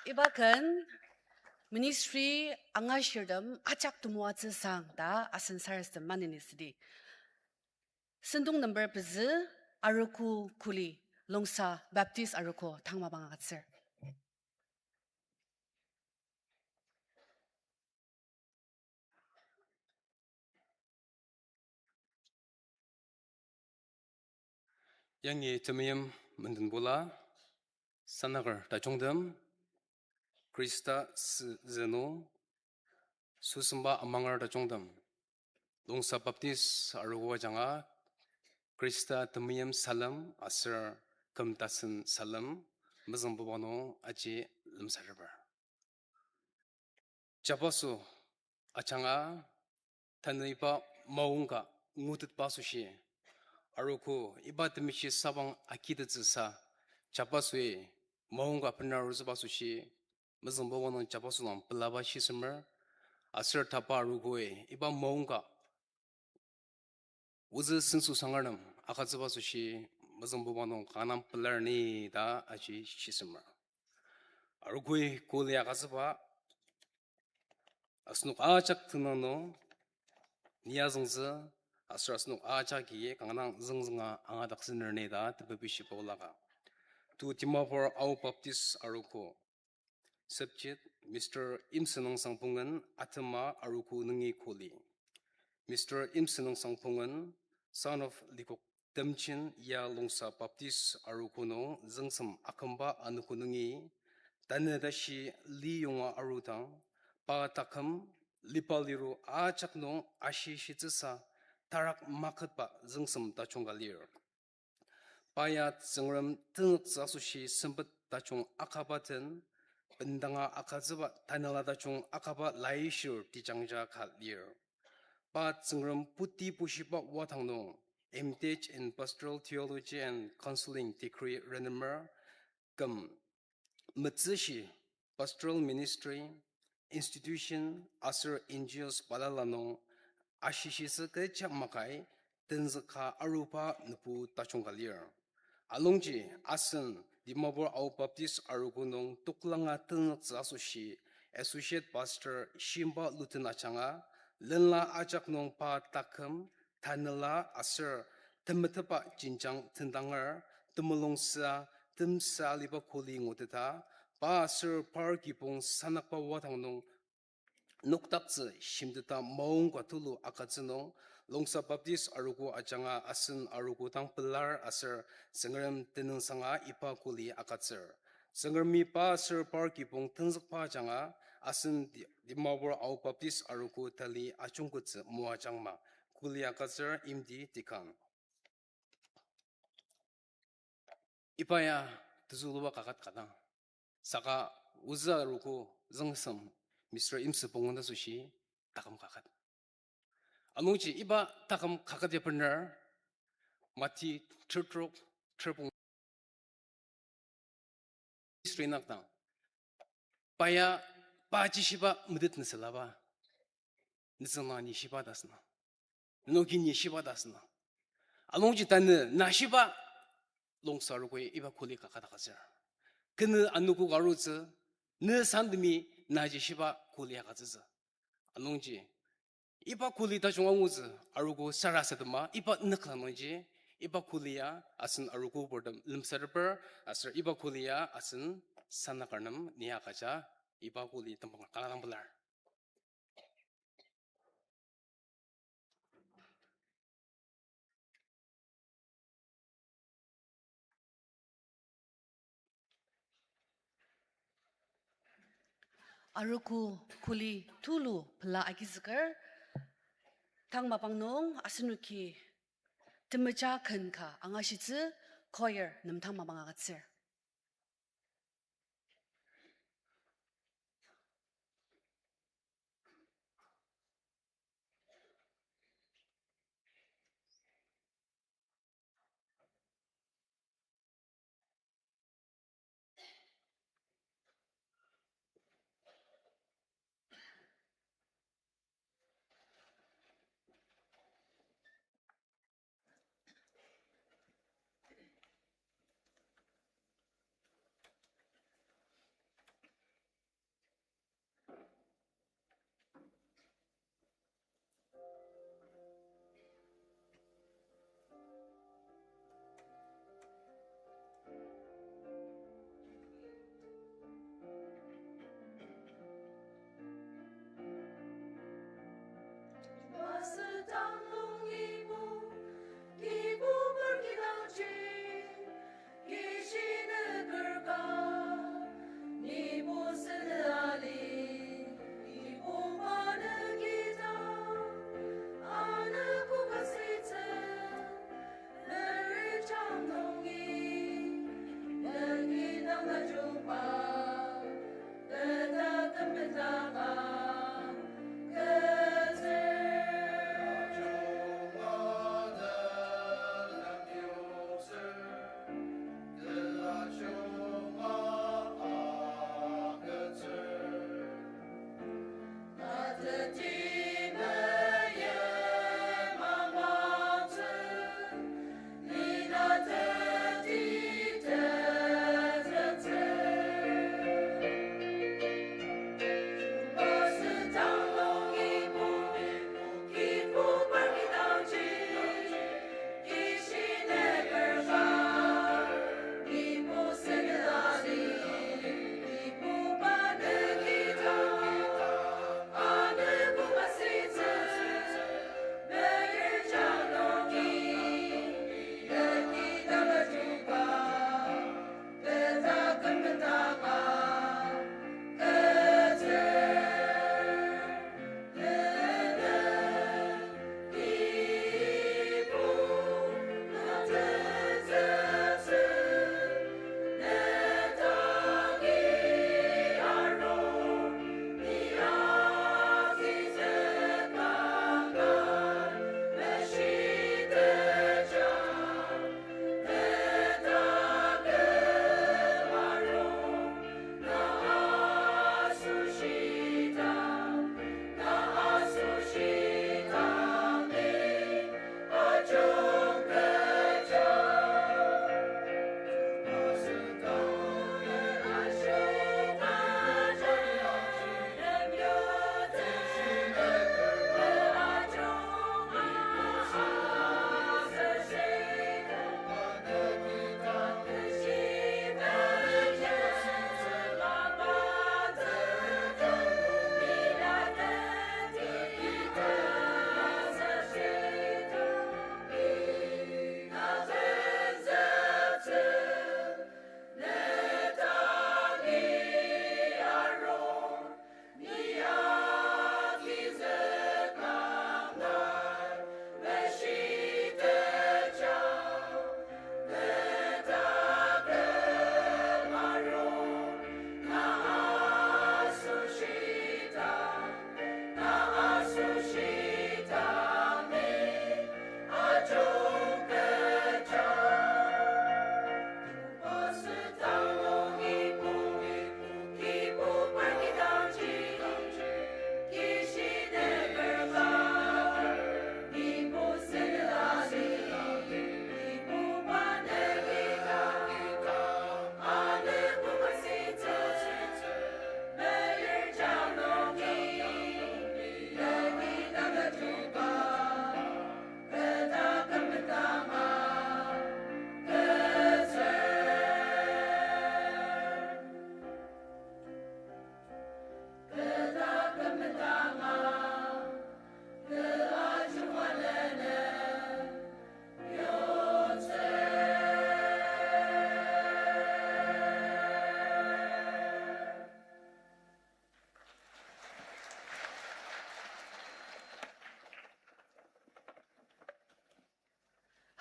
Iba ken ministry angashirtem ajak temoatsü sang ta asen sarasadem maneni südi. Sentong number pezü, arogo kuli, Longsa Baptist Arogo tang mapang agütsür. Yangi temeim mendenbula, sanaker tajungtem, Khrista sü zünu, süsemba amanger tajungtem, Longsa Baptist Arogo ajanga, Khrista temeim salem aser küm tasen salem, mezüngbuba nung aji lemsateper. Jabaso ajanga tanü iba maongka ngutetba asoshi, arogo iba temeshi sabang akitettsüsa, jabasoi maongka benarutsüba asoshi, mezüngbuba nung jabaso nung pelaba shisemer, aser tapa arogoi iba maongka ozü senso sangertem agütsüba asoshi mezüngbuba nung kanga pelar ni ta aji shisemer. Arogoi kuli agütsüba asenok ajak tenüng nung ni azüngtsü, aser asenok ajaki kanga züngzünga angadaktsüner ni ta tepepishiba olaka. To Dimapur Ao Baptist Arogo. Subject, Mister Imsenung Sangpongen atema arogo nungi kuli. Mister Imsenung Sangpongen, son of Likok Temjin ya Longsa Baptist Arogo nung züngsem akümba anogo nungi, tanü tashi liyonga arudang, pa taküm liba liru ajak nung ashishitsüsa tarak maketba züngsem tajung ka lir. Pa ya Tsüngrem tenzüktsü asoshi sempet tajung akaba den, bendanga agütsüba tanela tajung akaba laishiur tejangja ka lir. Pa Tsüngrem puti pushiba wadang nung, M.Th in Pastoral Theology and Counseling degree renemer, küm metsüshi pastoral ministry, institution aser N G Os balala nung ashishitsü kecha makai tenzüka aruba nübu tajung ka lir. Anungji asen Dimapur Ao Baptist Arogo nung toklanga tenzüktsü asoshi Associate Pastor shimba luden ajanga lenla ajak nung pa taküm, tanela aser temetetba jenjang tendanger temulung süa, temsa aliba kuli nguteta, pa aser par kibong sanakba wadang nung nokdaktsü shimteta maongka tulu agütsü nung, Longsa Baptist Arogo ajanga asen arogo dang pelar aser Tsüngrem tenüngsanga iba kuli agütsür. Tsüngremi pa aser par kibong tenzükba ajanga asen Di-, Dimapur Ao Baptist Arogo tali ajungkettsü moajangma. Kuli agütsür Imdi Deacon. Iba ya tezüluba kaket ka dang. Saka ozü arogo züngsem Mister Imsepong ta asoshi taküm kaket. Anungji iba taküm kaket ya bener Mati tertrok terpong history nakdang. Pa ya, pa jishiba metet nüsülaba. Nütsüng na ni shiba ta süna. Nenoki ni shiba ta süna. Anungji tanü na shiba Longsa Arogoi iba kuli kaket agütsür. Kenü anogo ka arutsü, ne sandemi na jishiba kuli agütsütsü. Anungji iba kuli tajung angutsü arogo sarasadema iba nükla nungji, iba kuli ya asen arogo purtem lemsateper, aser iba kuli ya asen sanaker nem ni agüja, iba kuli tembang kanga dang pelar. Arogo kuli tulu pela agizüker, tang mapang nung asenoki temeja ken ka angashitsü choir nem tang mapang agütsür.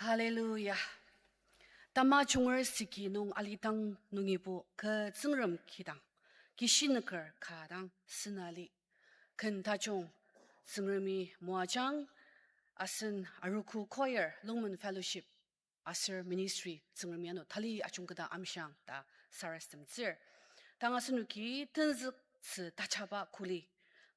Hallelujah. Tamajunger siki nung alidang nungibo kü Tsüngrem kidang, kishi nüker ka dang sena li. Ken tajung Tsüngremi moajang, asen arogo choir, Lungmen Fellowship, aser ministry Tsüngremi ano tali ajungketa amshiang ta sarasademtsür. Tang asenoki tenzüktsü tajaba kuli.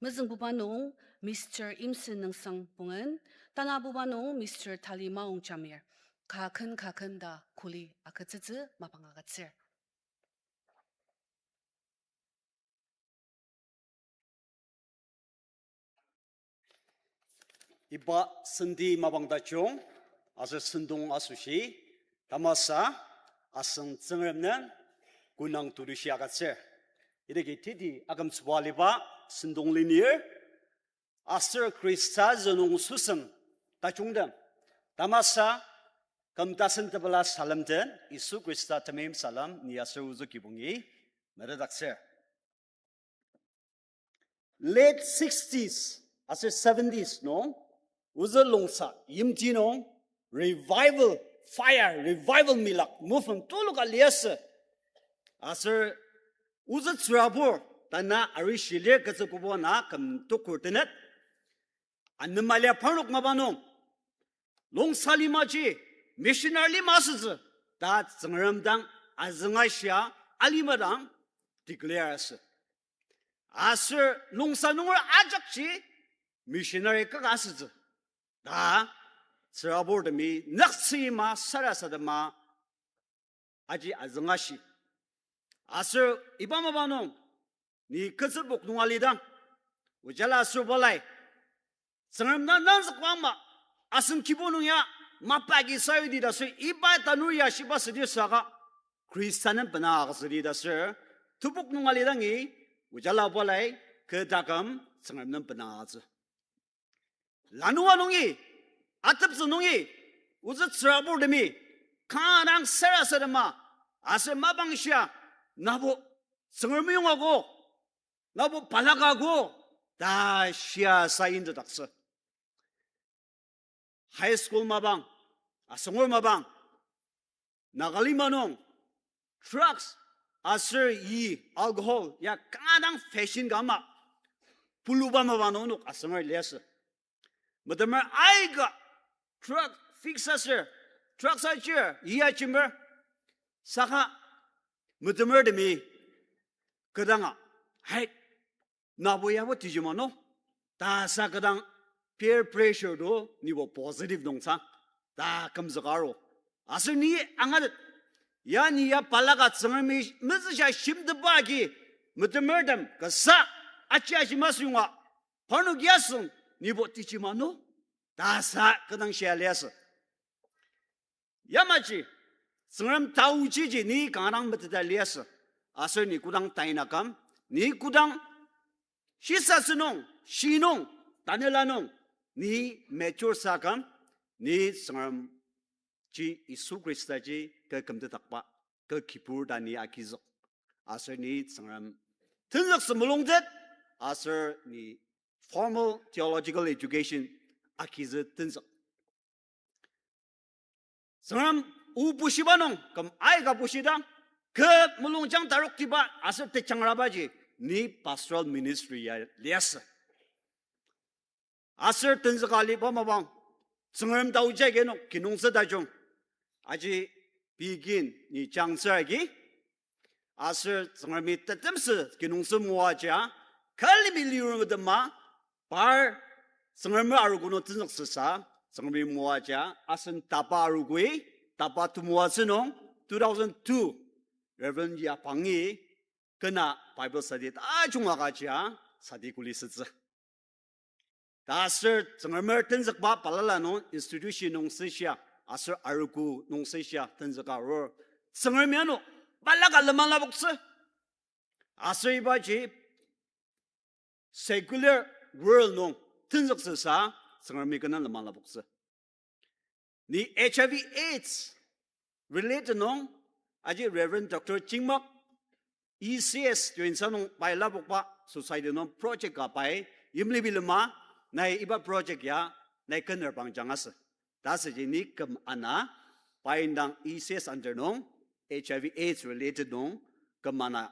Mezüngbuba nung Mister Imsen Nüngsang Pungen, tanabuba nung Mister Tali Maong Jamir, ka ken ka ken ta kuli agütsütsü mapang agütsür. Iba senti mapang tajung, aser sentong asoshi, tamasa, asüng Tsüngrem nem, kü nung tetushi agütsür. Idaki teti akümtsüba aliba, sentong lenir, aser Khrista zünung süsem tajungtem. Tamasa, küm tasen tepela salem den, Yisu Khrista temeim salem, ni aser ozü kibongi metetdaktsür. Late sixties aser seventies nung, ozü Longsa yimti nung, revival, fire, revival milak, movement tuluka liasü. Aser ozü tsürabur, tanü arishi lir ketsü kübok na küm tukur tenet. Anema lia parnok mapa nung, Longsa limaji, missionary lima asütsü, ta Tsüngrem dang azüngashia alima dang declare asü. Aser Longsa nunger ajakji missionary kaka asütsü, ta tsüraburtemi nüktsüima sarasadema aji azüngashi. Aser iba mapa nung, ni ketsübok nung alidang, ojala aser balai, Tsüngrem na nangzükba ama, asen kibu nung ya, mapa agi sayudi ta aser iba tanur ya shiba südir saka, Khrista nem bena agütsüdi ta aser, tebok nung alidangi, ojala balai, kü taküm, Tsüngrem nem bena agütsü. Lanua nungi, ateptsü nungi, ozü tsüraburtemi, kanga dang sarasadema, aser mapang shia, nabo Tsüngrem yongago, nabo balakago, ta shia sa intetdaktsü. High school mapang, asüngur mapang, Nagalima nung, drugs, aser yi, alcohol, ya kanga dang fashion ka ama, puluba mapang nung onok asüngur liasü. Metemer aika, drug fix aser, drugs achir, yi achimer, saka, metemertemi, kü danga, hai, nabo yabo tiji ma no, ta sa kü dang peer pressure to nibo positive nung sa, ta kümzüka aru. Aser ni angatet, ya ni ya balaka Tsüngremi mezüsha shimteba agi, metemertem kasa, achi ashi masü yonga, parnok yasüng nibo tiji ma no, ta sa kü dang shia liasü. Yamaji, Tsüngrem taochiji ni kanga dang meteta liasü, aser ni kodang taina aküm, ni kodang shisatsü nung, shi nung, tanela nung, ni mature sa aküm, ni Tsüngremji Yisu Khristaji kü kümtetdakba, kü kibur ta ni agizük. Aser ni Tsüngrem tenzüktsü mulungtet, aser ni formal theological education agizü tenzük. Tsüngrem o bushiba nung, küm aika bushidang, kü mulungjang taroktiba aser tejangrabaji, ni pastoral ministry ya liasü. Aser tenzüka aliba mapang, Tsüngrem taoji agi nung kinungtsü tajung, aji pei kin ni jangtsür agi, aser Tsüngremi tetemsü kinungtsü moaja, külemi lirum atema, par Tsüngremi arogo nung tenzüktsüsa, Tsüngremi moaja, asen tapa arogoi, tapa temoatsü nung, two thousand two, Reverend Yapangi, kena Bible study tajung agajia, study kuli sütsü. Ta aser Tsüngremer tenzükba balala nung institution nung süshia, aser arogo nung süshia tenzüka arur. Tsüngremi ano balaka lenmang lapoktsü. Aser ibaji secular world nung tenzüktsüsa Tsüngremi kena lenmang lapoktsü. Ni H I V AIDS related nung, aji Reverend Doctor Chingmak, E C S join sa nung pai lapokba society nung project ka pai, yimli bilema, nai iba project ya, nai kener bang jang asü. Ta süji ni küm ana, pa indang E C S under nung, H I V AIDS related nung, küm ana,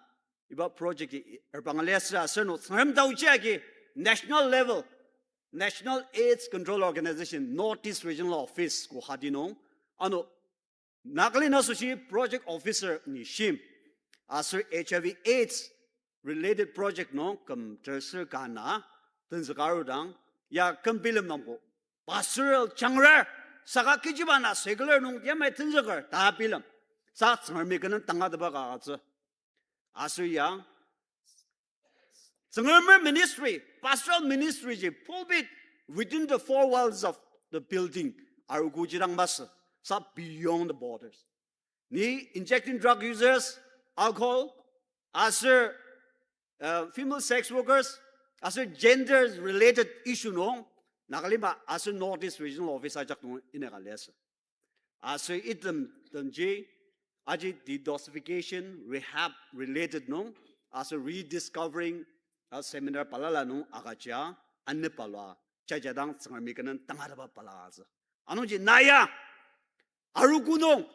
iba project ji erbang liasü aser no Tsüngrem taoji agi national level, National AIDS Control Organization North East Regional Office Guwahati nung, ano Nagaland asoshi project officer ni shim, aser H I V AIDS related project nung küm terser ka ana tenzüka arudang, ya küm bilem nungbo pastoral jangrar, saka kechiba na secular nung yamai tenzüker ta bilem, sa Tsüngremi kü nung tangatetba ka agütsü. Aser ya Tsüngremer ministry, pastoral ministry ji pulpit within the four walls of the building arogo jidang masü, sa beyond the borders. Ni injecting drug users, alcohol, aser, uh, female sex workers, aser gender related issue nung, Nagalima aser North East Regional Office ajak nung inaka liasü. Aser item temji, aji detoxification, rehab related nung, aser rediscovering, a seminar balala nung agüja, anepalua, jajadang Tsüngremi kü nung tangatetba balaka atsü. Anungji na ya, arogo nung,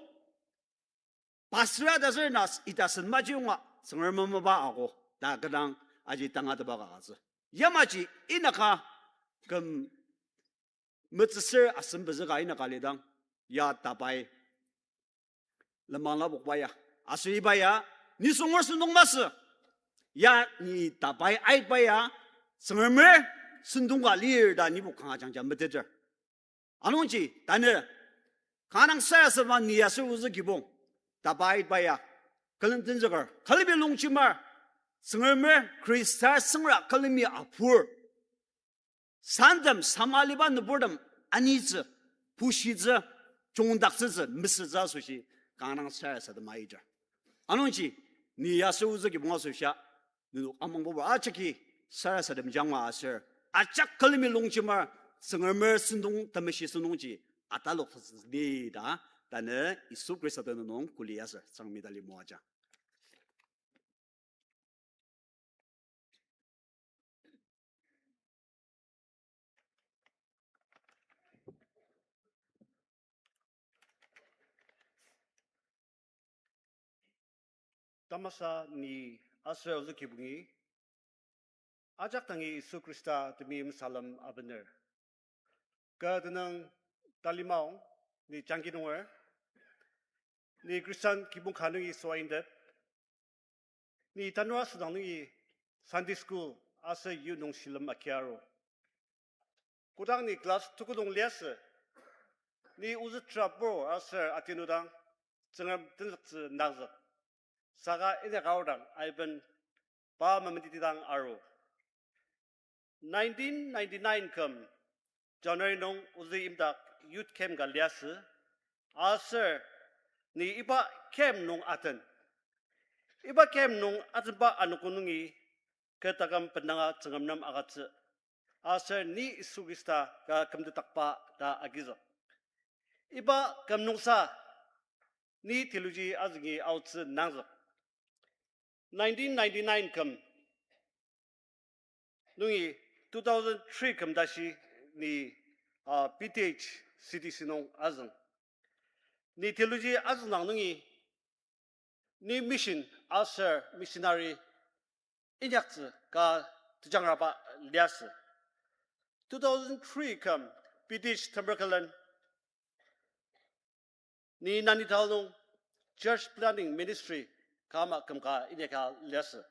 pastor ta ser na ita sen maji yonga Tsüngrem mamaba ako, ta kü dang aji tangatetba ka agütsü. Yamaji inaka küm metsüsür asem pezüka inaka lidang, ya tabai lenmang lapokba ya. Aser iba ya, nisung or sentong masü. Ya ni tabai aitba ya, Tsüngremer sentong ka lir ta nibo kanga jangja meteter. Anungji, tanü, kanga dang sarasadema ni aser ozü kibong, tabai aitba ya, külen tenzüker, külemi longjemar, Tsüngremer Khrista süngra külemi apur. Santem samaliba nüburtem anitsü, pushitsü, jungdaktsütsü, mesütsü asoshi, kanga dang sarasadema aiter. Anungji, ni aser ozü kibong asoshia, nenok amangbuba ajaki sarasadem jangma aser, ajak külemi longjemar, Tsüngremer sentong, temeshi sentongji, ataloktsütsü ni ta, tanü Yisu Khrista tenüng nung kuli aser, Tsüngremi tali moaja. Tamasa ni aser ozü kibongi, ajak dangi Yisu Khrista temeim salem abener. Kü tenüng talimaong, ni jangki nunger, ni Christian kibong ka nungi soa indet, ni tanur asüdang nungi Sunday school aser youth nung shilem agiaru. Kodang ni class tuku nung liasü, ni ozü trapur aser atinudang Tsüngrem tenzüktsü nangzük. Saka inyaka aodang aiben pa memetitidang aru. Nineteen ninety-nine küm January nung ozü imdak youth camp ka liasü, aser ni iba camp nung aten. Iba camp nung atenba anogo nungi kü taküm bendanga Tsüngrem nem agütsü. Aser ni Yisu Khrista ka kümtetdakba ta agizük. Iba küm nungsa ni theology azüngi aotsü nangzük. Nineteen ninety-nine küm nungi two thousand three küm tashi ni, ah, P T H C D C nung azüng. Ni theology azüngdang nungi ni mission aser missionary inyaktsü ka tejangraba liasü. Two thousand three küm P T H Temperkelen ni Nainital nung church planting ministry ka ama kümka inyaka liasü.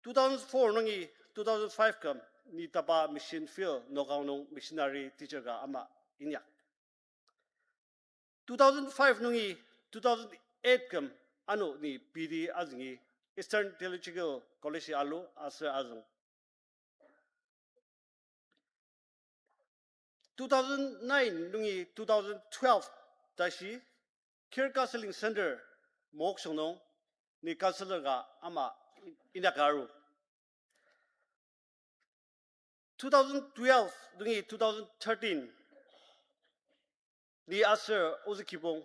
Two thousand four nungi two thousand five küm ni tapa mission field Nagaon nung missionary teacher ka ama inyak. Two thousand five nungi two thousand eight küm ano ni P D azüngi Eastern Theological College alu aser azüng. Two thousand nine nungi two thousand twelve tashi Care Counseling Center Mokokchung nung ni counselor ka ama inyaka aru. Two thousand twelve nungi two thousand thirteen ni aser ozü kibong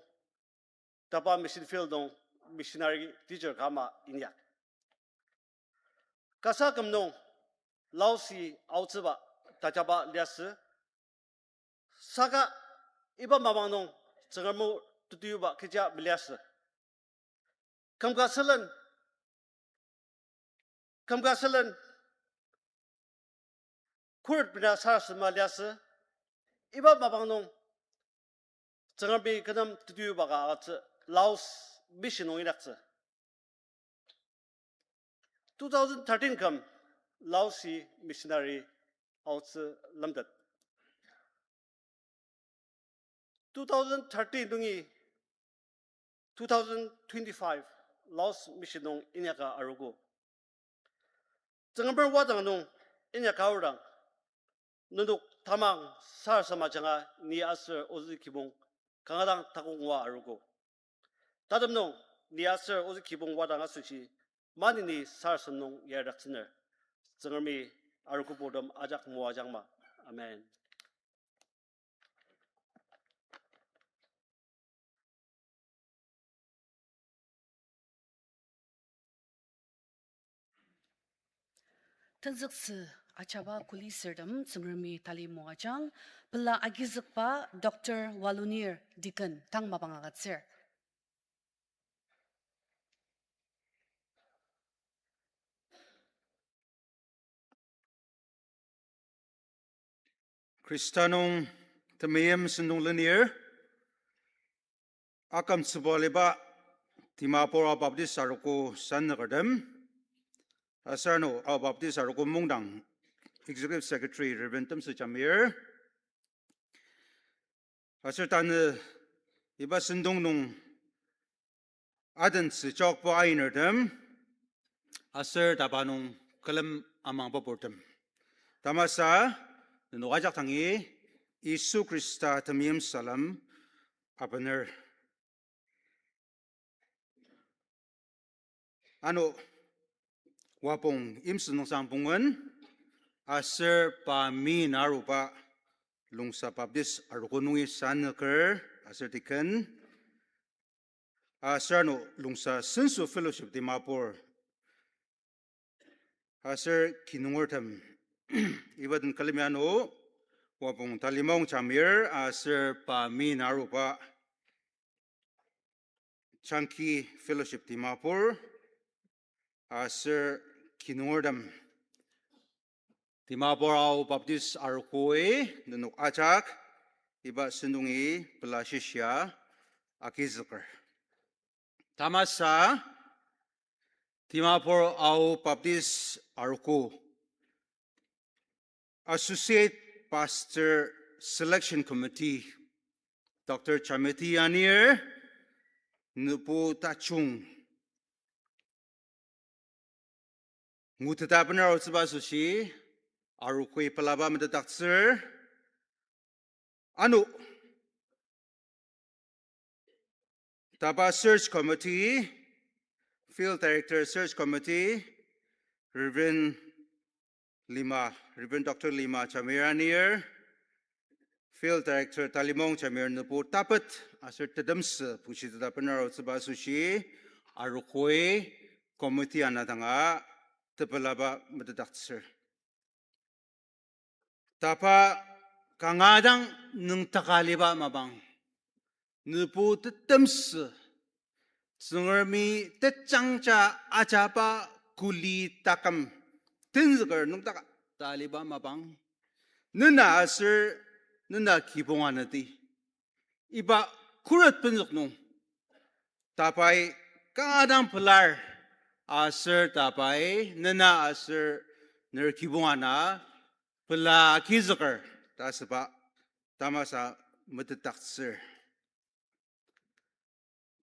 tapa mission field nung missionary teacher ka ama inyak. Kasa küm nung Laosi aotsüba tajaba liasü. Saka iba mapang nung Tsüngrem o tetuyuba kecha meliasü. Kümka sülen, kümka sülen khuret bena sarasadema liasü. Iba mapang nung Tsüngremi kü nem tetuyuba ka agütsü, Laos mission nung inyaktsü. Two thousand thirteen küm Laosi missionary aotsü lemtet. Two thousand thirteen nungi two thousand twenty-five Laos mission nung inyaka arogo. Tsüngremer wadang nung inyaka aodang, nenok tamang sarasadema ajanga ni aser ozü kibong kanga dang takok ngua arogo. Tatem nung ni aser ozü kibong wadang asoshi maneni sarasadem nung yadaktsüner. Tsüngremi arogo purtem ajak moajangma. Amen. Tenzüktsü ajaba kuli sürtem Tsüngremi tali moajang, pela agizükba Doctor Walunir Deacon tang mapang agütsür. Khrista nung temeim sentong lenir, akümtsüba aliba Dimapur Ao Baptist Arogo sanükertem, aser ano Ao Baptist Arogo mungdang Executive Secretary Reverend Temsü Jamir, aser tanü iba sentong nung adentsü chokba ainertem, aser tapa nung külem amangba purtem. Tamasa, nenok ajak dangi, Yisu Khrista temeim salem abener. Ano, wapong yimsü nungsang pungen, aser pa mi naruba Longsa Baptist Arogo nungi sanüker, aser deacon, aser ano Longsa Senso Fellowship Dimapur, aser kinungertem, iba den külemi ano, wapong Talimong Jamir, aser pa mi naruba Changki Fellowship Dimapur, aser kinungertem, Dimapur Ao Baptist Arogoi nenok ajak iba sentong nungi pela shishia agizüker. Tamasa, Dimapur Ao Baptist Arogo Associate Pastor Selection Committee, Doctor Chameti Anir, nübu tajung nguteta bener aotsüba asoshi, arogoi pelaba metetdaktsür. Ano, tapa Search Committee, Field Director Search Committee, Reverend Lima, Reverend Doctor Lima Jamir Anir, Field Director Talimong Jamir nübu tapet aser tetemsü bushiteta bener aotsüba asoshi, arogoi committee ana danga tepelaba metetdaktsür. Tapa kanga dang nüngdaka aliba mapang, nübu tetemsü Tsüngremi tejangja ajaba kuli taküm tenzüker nüngdaka ta aliba mapang, nena aser nena kibong anati iba khuret benzük nung tapai kanga dang pelar, aser tapai nena aser ner kibong ana pela agizüker ta asüba tamasa metetdaktsür.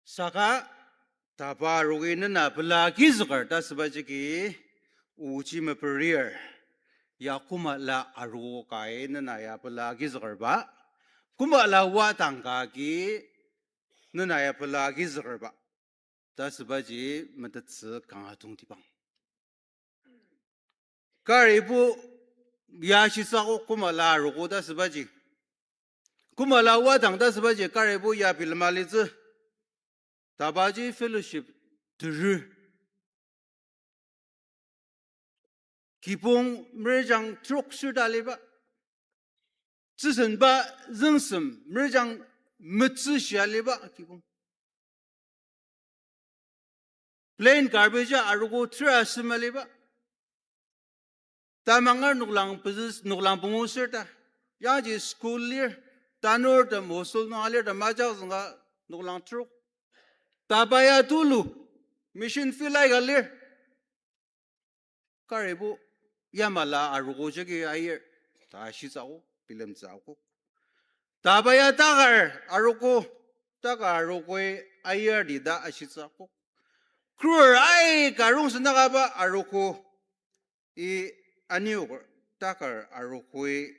Saka tapa arogi nena pela agizüker ta asübaji ki ochi meperir, ya koma la arogo kai nena ya pela agizükerba, koma la wadang ka agi nena ya pela agizükerba ta asübaji metettsü kanga tongtibang. Karibo ya shitsü akok koma la arogo ta asübaji, koma la wadang ta asübaji karibo ya bilema litsü. Tabaji fellowship terü, kibong merjang trok sür ta aliba, tsüsenba züngsem merjang metsü shia liba kibong. Plain garbage arogo tera sema liba. Tamanger noklang pezü, noklang pungu ser ta. Yangji school lir, tanurtem hostel nung alir ta majak zünga noklang trok. Tapa ya tulu, mission field aika lir. Karibo yamala arogo jagi ayir, ta ashitsü akok, bilemtsü akok. Tapa ya takar arogo, takar arogoi ayir di ta ashitsü akok. Kür aika rongsen akaba arogo, i anioker, takar arogoi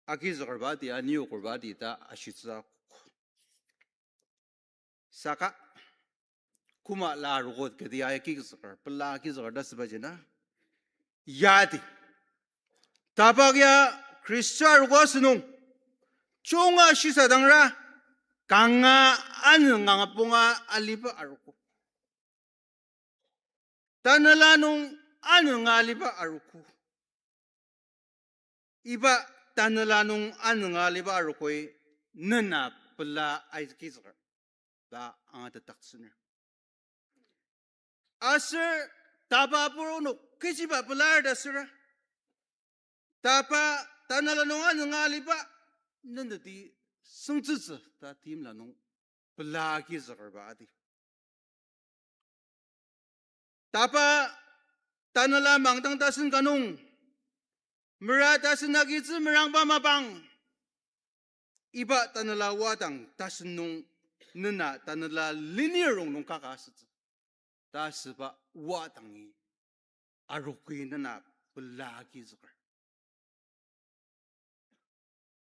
agizükerba di, aniokerba di ta ashitsü akok. Saka, koma la arogo kati agizüker, pela agizüker ta sübaji na. Yadi. Tapak ya Khrista arogo asünung. Chunga shisadangra, kanga anü ngangapunga aliba arogo. Tanela nung anünga aliba arogo. Iba tanela nung anünga aliba arogoi nena pela agizüker ta angatetdaktsüner. Aser tapa purunok kechiba pelar ta süra. Tapa tanela nung anünga aliba neneti süngtsütsü ta timla nung pela agizükerba adi. Tapa tanela mangdang tasen ka nung, mera tasen agitsü merangba mapang, iba tanela wadang tasen nung nena tanela lenirong nung kaka asütsü. Ta asüba wadangi arogoi nena pela agizüker.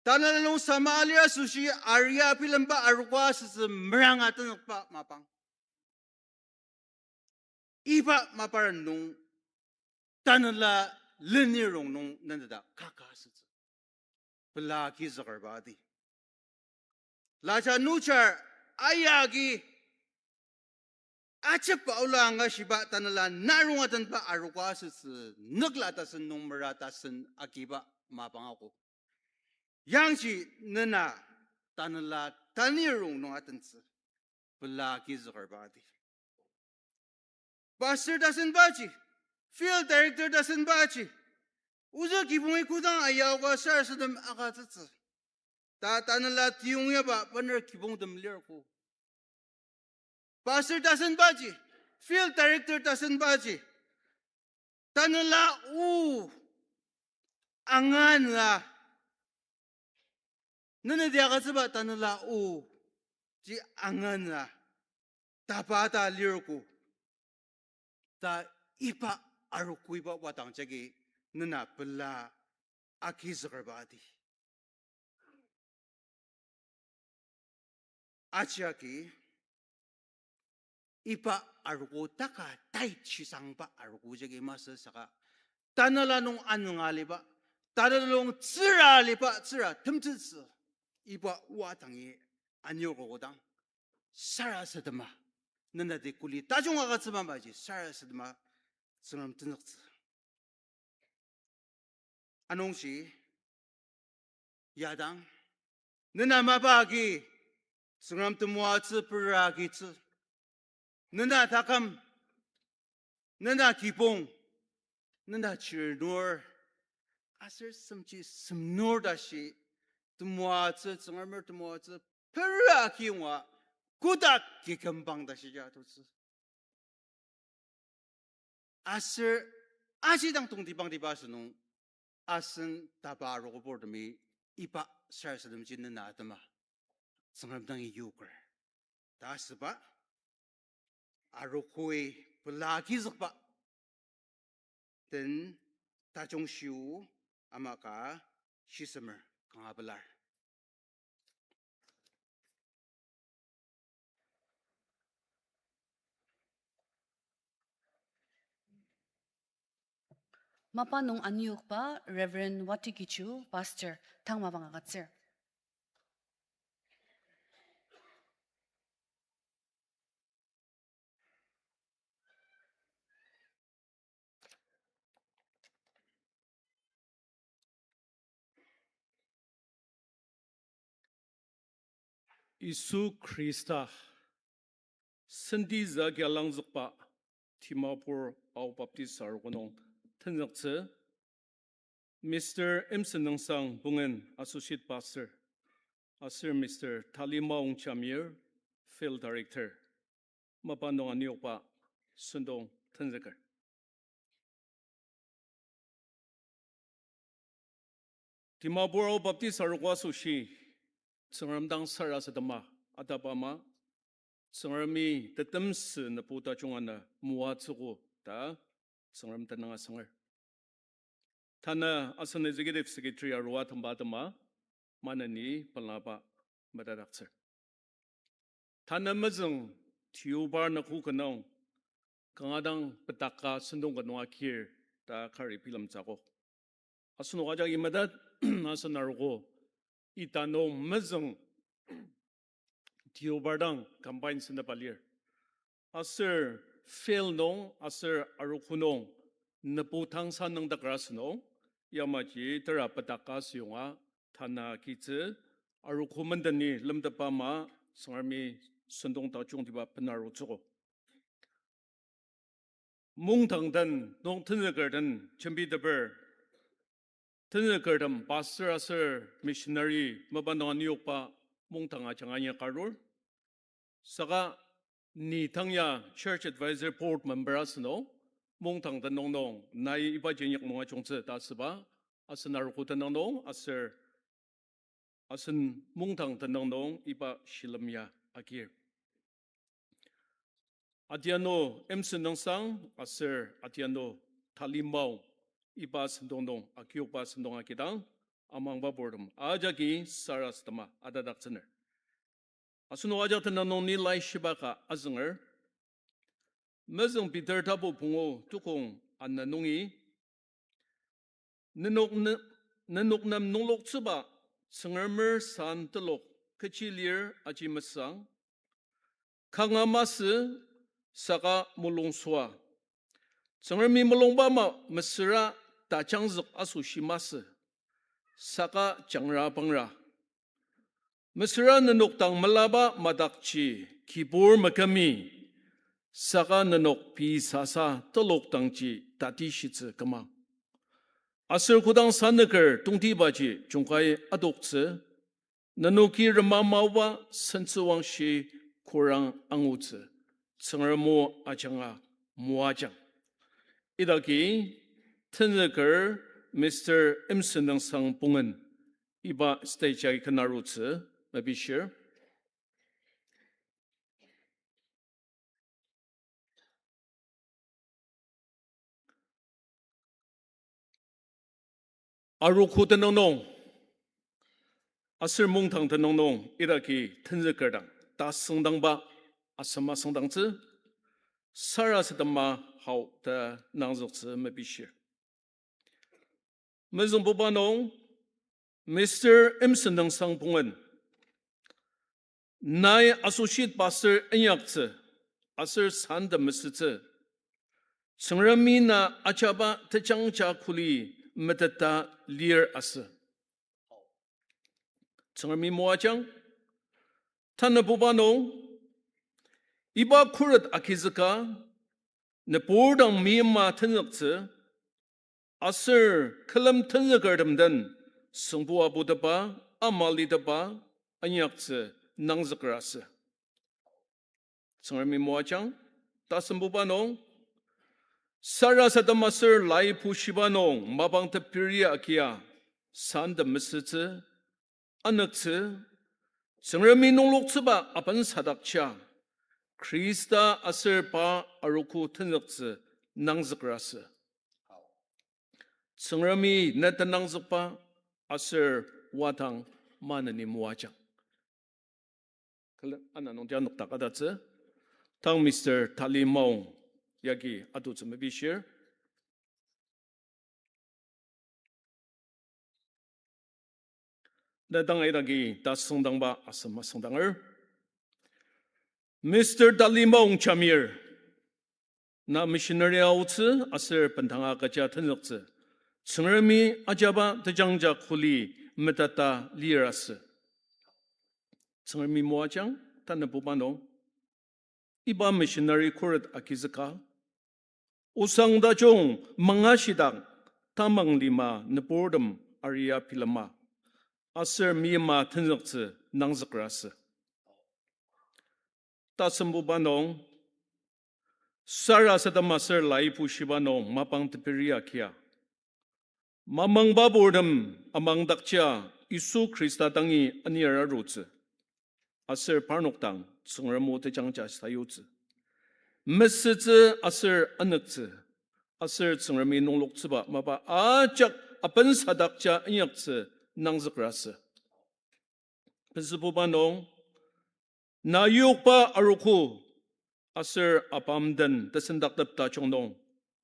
Tanela nung sama alir asoshi aria bilemba arogo asütsü meranga tenzükba mapang. Iba maparen nung tanela lenirong nung neneta kaka asütsü. Pela agizükerba adi. Laja nujar ayagi ajepba ola angashiba tanela narung atenba arogo asütsü nükla tasen nung mera tasen agiba mapang ako. Yangji nena tanela tanirong nung atentsü pela agizükerba adi. Pastor tasenbaji, field director tasenbaji, ozü kibongi kodang ayaoka sarasadem agütsütsü ta tanela tiyongyaba bener kibongtem lirko. Pastor tasenbaji, field director tasenbaji, tanela o angana, neneti agütsüba tanela o ji angana, tapa ta lirko ta iba arogo iba wadang jagi nena pela agizükerba adi. Ajiagi iba arogo taka tai shisangba arogo jagi masü saka tanela nung anünga aliba, tanela nung tsüra aliba, tsüra temtsütsü iba wadangi aniogo kodang sarasadema, nenati kuli tajung agütsüba maji sarasadema Tsüngrem tenzüktsü. Anungji yadang, nena mapa agi Tsüngrem temoatsü pera agitsü. Nena taküm, nena kibong, nena chirnur, aser semji semnur tashi temoatsü, Tsüngremer temoatsü pera agi yonga kotak kikümbang tashi ya tutsü. Aser aji dang tongtibangtiba asünung, asen tapa arogo purtemi iba sarasademji nena atema Tsüngrem dangi yoker ta asüba arogoi pela agizükba den tajung shiu ama ka shisemer kanga pelar. Mapa nung aniokba Reverend Watikichu, Pastor, tang mapang agütsür. Yisu Khrista senti zagi alangzükba Dimapur Ao Baptist Arogo nung tenzüktsü, Mister Imsen Nüngsang Pungen, Associate Pastor, aser Mister Talimaong Jamir, Field Director, mapa nung aniokba sentong tenzüker. Dimapur Ao Baptist Arogo asoshi Tsüngrem dang sarasadema ataba ama, Tsüngremi tetemsü nübu tajung ana moatsüogo ta Tsüngrem tenüng asanger. Tanü asen Executive Secretary arua temba atema maneni pelaba metetdaktsür. Tanü mezüng Deobar nüko kü nung kanga dang pedaka sentong ka nung akir ta kari bilemtsü akok. Asenok ajaki metet, asen arogo ita nung mezüng Deobar dang combine sentepa lir. Aser field nung aser arogo nung nübu tangsa nüngdakra asünung, yamaji tera pedaka asüyonga tanü kitsü arogo mendeni lemtetba ama Tsüngremi sentong tajungtiba benarutsüogo. Mungdang den nung tenzüker den jembiteper, tenzükertem pastor aser missionary mapa nung aniokba mungdang ajanga inyakarur. Saka ni tang ya Church Advisory Board member asünung, mungdang tenüng nung nai ibaji inyak nung ajungtsü ta asüba, asen arogo tenüng nung aser asen mungdang tenüng nung iba shilem ya agir. Adianu Imsen Nüngsang aser adianu Talimaong iba sentong nung akiokba sentong agidang amangba purtem ajaki sarasadema atadaktsüner. Asenok ajak tenüng nung ni laishiba ka azünger. Mezüng Peter tapu pungu tukong ana nungi, nenok ne-, nenok nem nungloktsüba Tsüngremer san telok kechi lir aji mesang, kanga masü saka mulungsua. Tsüngremi mulungba ama mesüra tajangzük asoshi masü, saka jangra pangra. Mesüra nenok dang melaba madakji kibur mekümi, saka nenok pei sasa telok dangji tatishitsü küma. Aser kodang sanüker tongtibaji jungkai adoktsü, nenoki rema maoba sentsüwangshi korang angutsü, Tsüngrem o ajanga moajang. Idaki tenzüker Mister Imsen Nüngsang Pungen iba stage agi ken arutsü mepishir. Arogo tenüng nung aser mungdang tenüng nung idaki tenzüker dang tasüngdangba asem asüngdangtsü sarasadema hao ta nangzüktsü mepishir. Mezüngbuba nung Mister Imsen Nüngsang Pungen nai associate pastor inyaktsü aser san temesütsü, Tsüngremi na ajaba tejangja kuli meteta lir asü. Tsüngremi moajang. Tanabuba nung iba khuret agizüka nübur dang meima tenzüktsü aser külem tenzükertem den süngbu aputepa, ama litepa inyaktsü nangzüker asü. Tsüngremi moajang. Tasembuba nung sarasadem aser lai pushiba nung mapang teperi agia san temesütsü, anüktsü, Tsüngremi nungloktsüba aben sadakja Khrista aser pa arogo tenzüktsü nangzüker asü. Tsüngremi ne tenangzükba aser wadang maneni moajang. Kala ana nungji anokdak atatsü, tang Mister Tali Maung yagi atutsü mepishir. Na dang idagi tasüngdangba asem asüngdanger. Mister Tali Maung Jamir, na missionary aotsü aser bendanga kecha tenzüktsü, Tsüngremi ajaba tejangja kuli meteta lir asü. Tsüngremi moajang, tanabuba nung, iba missionary khuret agizüka, osang tajung mangashidang tamang lima nüburtem aria bilema, aser meyima tenzüktsü nangzüker asü. Tasembuba nung, sarasadem aser lai bushiba nung mapang teperi agia, mamangba purtem amangdakja Yisu Khrista dangi anir arutsü, aser parnok dang Tsüngrem o tejangja sayutsü, mesütsü aser anüktsü, aser Tsüngremi nungloktsüba mapa ajak apensadakja inyaktsü nangzüker asü. Pezübuba nung, na yokba arogo aser apamden tesendaktep tajung nung,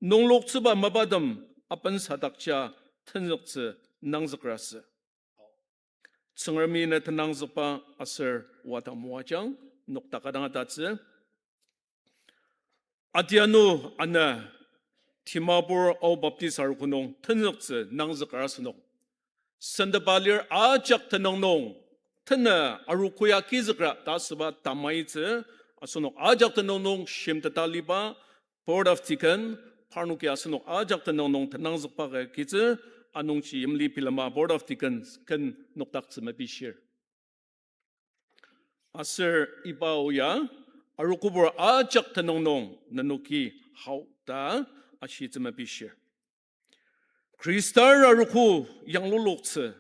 nungloktsüba mapatem apensadakja tenzüktsü nangzüker asü. Tsüngremi ne tenangzükba aser wada moajang, nokdaka dang atatsü. Adianu ana Dimapur Ao Baptist arogo nung tenzüktsü nangzüker asenok, sentepa lir ajak tenüng nung, tena arogo ya agizükra ta asüba tamaitsü, asenok ajak tenüng nung shimteta liba Board of Deacon, parnoki asenok ajak tenüng nung tenangzükba ka agitsü, anungji yimli bilema Board of Deacon ken nokdaktsü mepishir. Aser iba o ya, arogobur ajak tenüng nung nenoki hao ta ashitsü mepishir. Khristar arogo yangluloktsü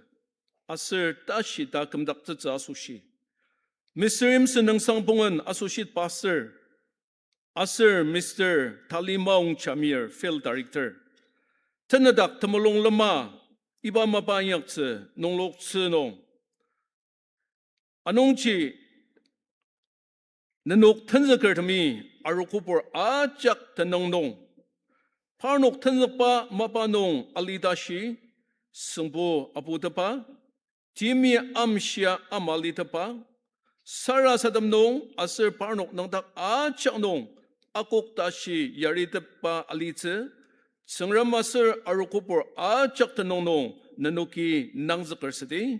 aser tashi ta kümdaktsütsü asoshi, Mister Imsen Nüngsangpongen, Associate Pastor, aser Mister Talimaong Jamir, Field Director, tenedak temulung lema iba mapa inyaktsü nungloktsü nung, anungji nenok tenzükertemi arogobur ajak tenüng nung, parnok tenzükba mapa nung alitashi, süngbu aputepa, timi amshia ama alitepa, sarasadem nung aser parnok nüngdak ajak nung akok tashi yaritepa alitsü, Tsüngrem aser arogobur ajak tenüng nung nenoki nangzüker südi.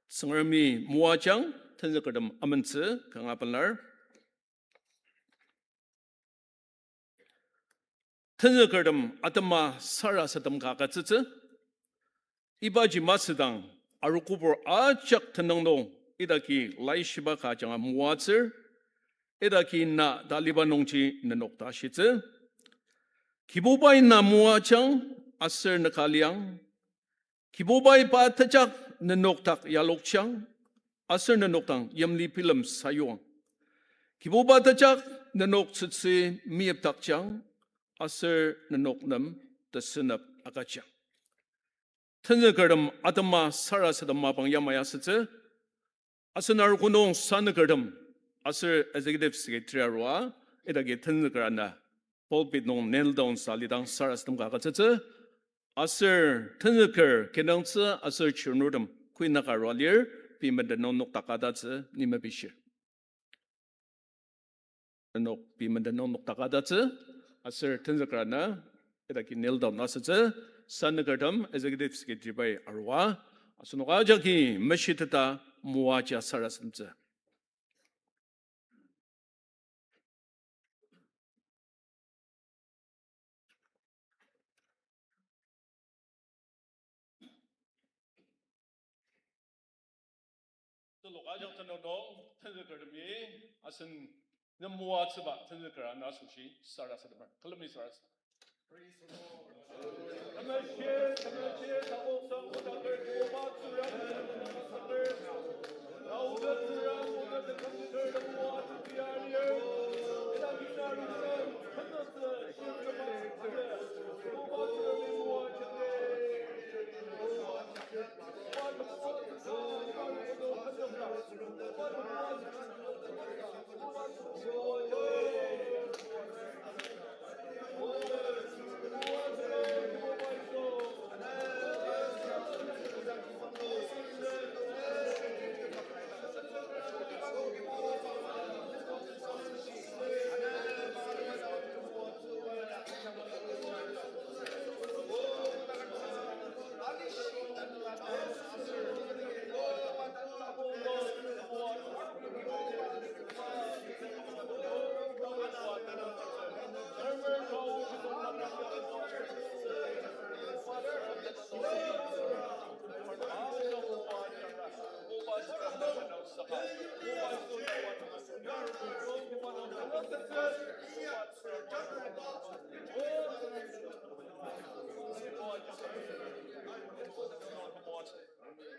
Tsüngremi moajang, tenzükertem amentsü kanga pelar. Tenzükertem atema sarasadem ka agütsütsü. Ibaji masüdang arogobur ajak tenüng nung idaki laishiba ka ajanga moatsür, idaki na taliba nungji nenok ta ashitsü. Kibubai na moajang aser neka liang. Kibubai pa tejak nenok dak yalokjang, aser nenok dang yimli bilem sayuang. Kibuba tejak nenok tsütsü meyipdakjang, aser nenok nem tesünep agüjang. Tenzükertem atema sarasadem mapang yamai asütsü. Asen arogo nung sanükertem aser Executive Secretary arua idaki tenzüker ana pulpit nung kneel down sa lidang sarasadem ka agütsütsü. Aser tenzüker kinungtsü aser chirnurtem kuinaka arua lir, pei menden nung nokdaka tatsü ni mepishir. Nenok pei menden nung nokdaka tatsü, aser tenzüker ana idaki kneel down asütsü, sanükertem Executive Secretary pai arua, asenok ajaki meshiteta moaja sarasademtsü. Telok ajak tenüng nung tenzükertemi asen nem moatsüba tenzüker ana asoshi sarasademer. Külemi sarasadem.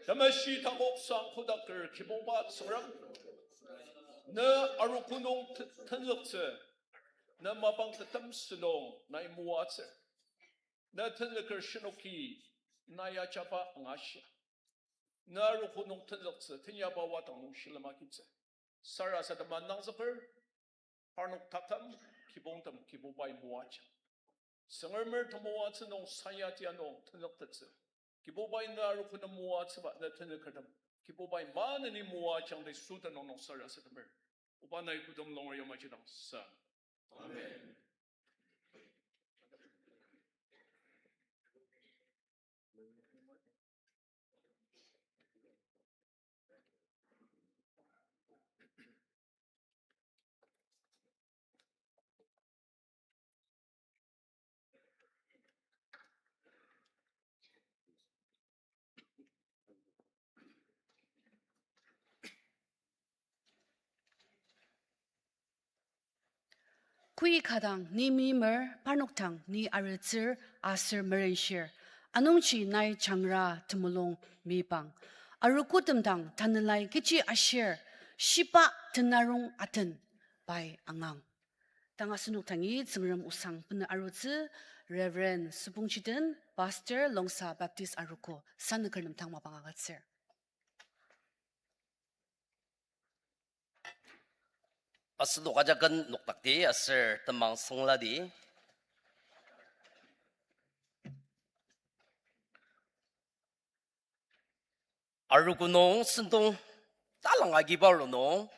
Temeshi takoksang kodaker Kibuba Tsüngrem, ne arogo nung te-, tenzüktsü, ne mapang tetemsü nung nai moatsür. Ne tenzüker shinoki nai ajaba angashia. Ne arogo nung tenzüktsü, tenyaba wadang nung shilem agitsü. Sarasadema nangzüker, parnok taküm, kibongtem, Kibubai moaja. Tsüngremer temoatsü nung sanyati anung tenzüktettsü. Kibubai ne arogo nem moatsüba ne tenzükertem, Kibubai maneni moajangdi süta nung nung sarasademer. Oba nai kodem longer yamaji dang sa. Amen. Kü ka dang ni meimer, parnok dang ni aretsür aser merenshir. Anungji nai jangra temulung meyipang. Arogotem dang tanelai kechi ashir, shiba tenarong aten pai angang. Tang asenok dangi Tsüngrem osang bena arutsü, Reverend Süpongchiten, Pastor Longsa Baptist Arogo, sanaker nem tang mapang agütsür. Asenok ajak ken nokdakdi aser temang süngladi. Arogo nung sentong talang agiba ronung,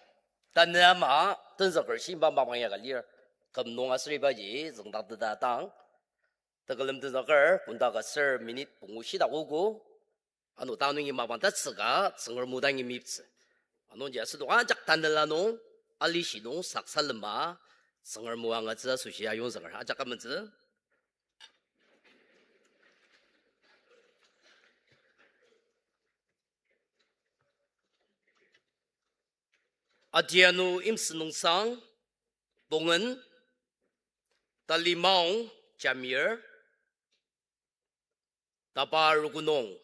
tanü ama tenzüker shimba mapang ya ka lir, küm nung aser ibaji züngdangteta dang. Tekülem tenzüker, kunda ka ser minute pungu shidak ogo, ano tanungi mapang tatsüka, Tsüngrem o dangi meyiptsü. Anungji asenok ajak tanela nung, alishi nung saksalema, Tsüngrem o angatsü asoshi ayongzüker ajak amentsü. Adianu Imsü Nungsang, Bongen, Tali Maong, Jamir, tapa arogo nung,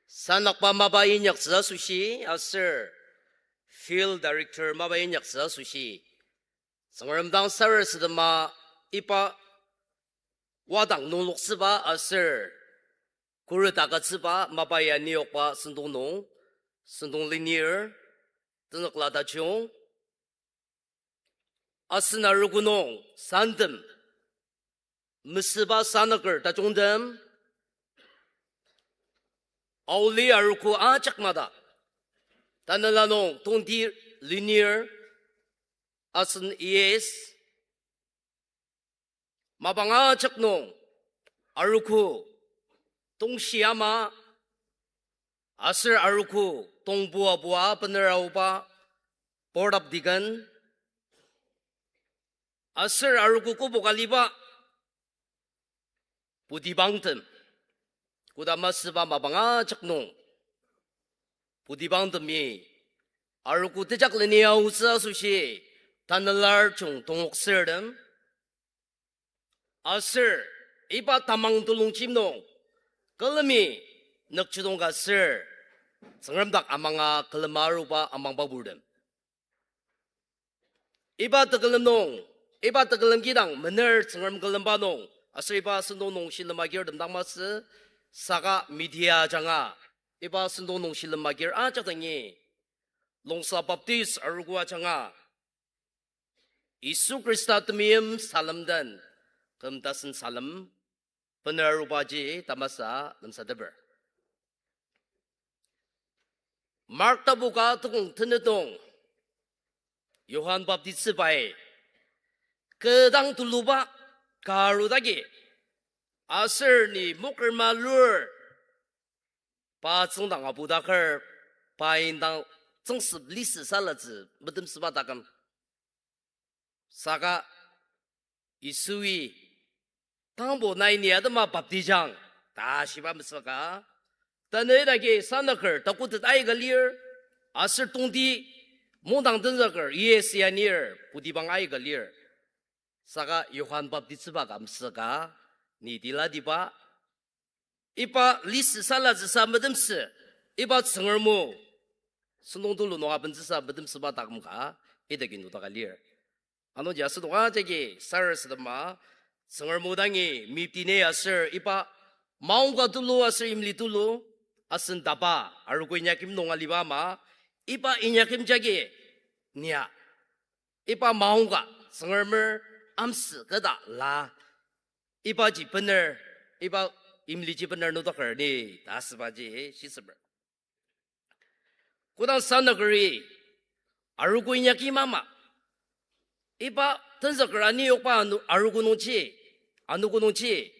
sanakba mapa inyaktsü asoshi aser Field Director mapa inyaktsü asoshi, Tsüngrem dang sarasadema iba wadang nungloktsüba aser khuret agütsüba mapa ya niyokba sentong nung, sentong lenir, tenzükla tajung, asen arogo nung santem, mesüba sanaker tajungtem, aoli arogo ajak mada, tanela nung tongti lenir, asen E S, mapang ajak nung arogo tongshi ama, aser arogo tongpua pua bener aoba Board of Deacon, aser arogo kübok aliba putibangtem, koda masüba mapang ajak nung putibangtemi arogo tejak leni aotsü asoshi tanelar jung tongoksertem, aser iba tamang telongjem nung külemi nükjidong ka ser Tsüngrem dak amanga külema aruba amangba purtem, iba tekülem nung, iba tekülem kidang mener Tsüngrem külemba nung aser iba sentong nung shilem agirtem dang masü, saka media ajanga iba sentong nung shilem agir ajak dangi Longsa Baptist arogo ajanga Yisu Khrista temeim salem den küm tasen salem bener arubaji tamasa lemsateper. Mark tapu ka tukong tenet nung, Johan Baptistbai kü dang tuluba ka arudagi, aser ni mokrema lur, pa tsüngdang apudaker, pa indang tsüngsep lisü salatsü metemsüba taküm. Saka Yisui, tangbo nai ni atema baptijang, ta shiba mesüka, tanü idagi sanaker takotet aika lir, aser tongti Mungdang tenzüker, yes, ya nir, putibang aika lir. Saka Johan Baptiziba ka mesüka, ni tilatiba, iba list sala tsüsa metemsü, iba Tsüngrem o, sentong tulu nung abentsüsa metemsüba taküm ka, idaki nudaka lir. Anungji asenok ajaki sarasadema, Tsüngrem o dangi meyipti ni aser iba maongka tulu aser imli tulu, asen tapa, arogo inyakim nung aliba ama, iba inyakim jagi nia, iba maongka, Tsüngremer amsü keta la, ibaji bener, iba imliji bener nudaker ni ta asübaji shisemer. Kodang sanükeri arogo inyakim ama, iba tenzüker aniyokba anu-, arogo nungji, anogo nungji,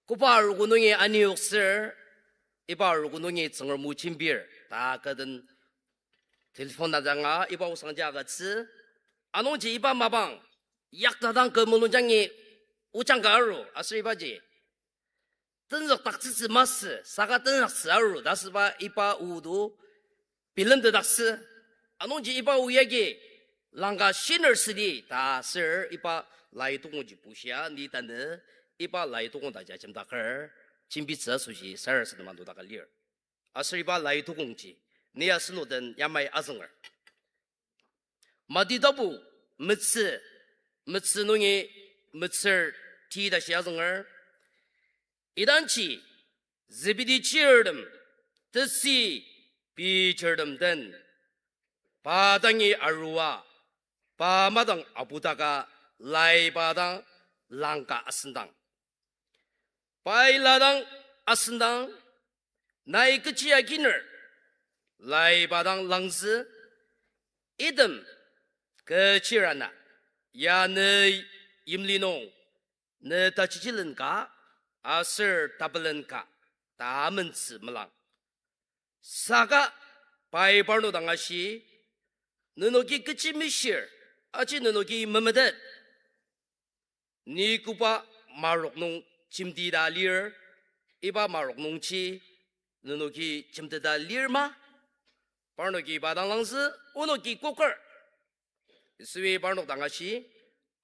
koba arogo nungi aniyokser, iba arogo nungi Tsüngrem o jembir ta kü den telephone ajanga iba osangji agütsü. Anungji iba mapang yaktadang kü mulungjangi ojang ka aru aser ibaji tenzükdaktsütsü masü, saka tenzüktsü aru ta asüba iba o to bilemtetdaktsü. Anungji iba o yagi langka shiner südi ta aser iba lai tukongji bushia ni tanü iba lai tukong taji ajemdaker jembitsü asoshi sarasadema nudaka lir. Aser iba lai tukongji ni asenok den yamai azünger. Mati tapu metsü, metsü nungi metsür ti tashi azünger. Idanji Zebedi chirtem, tesi pei chirtem den, pa dangi arua, pa madang apudaka lai pa dang langka asüngdang, pai la dang asüngdang, nai kechi akiner, lai pa dang langzü, item kechirana, ya ne yimli nung, ne tachichilen ka, aser tapelen ka, ta amentsü melang. Saka pai parnok dang ashi, nenoki kechi mishir, aji nenoki memetet. Ni koba marok nung jemtita lir, iba marok nungji nenoki jemteta lir ma? Parnoki pa dang langzü, onoki koker. Yisui parnok dang ashi,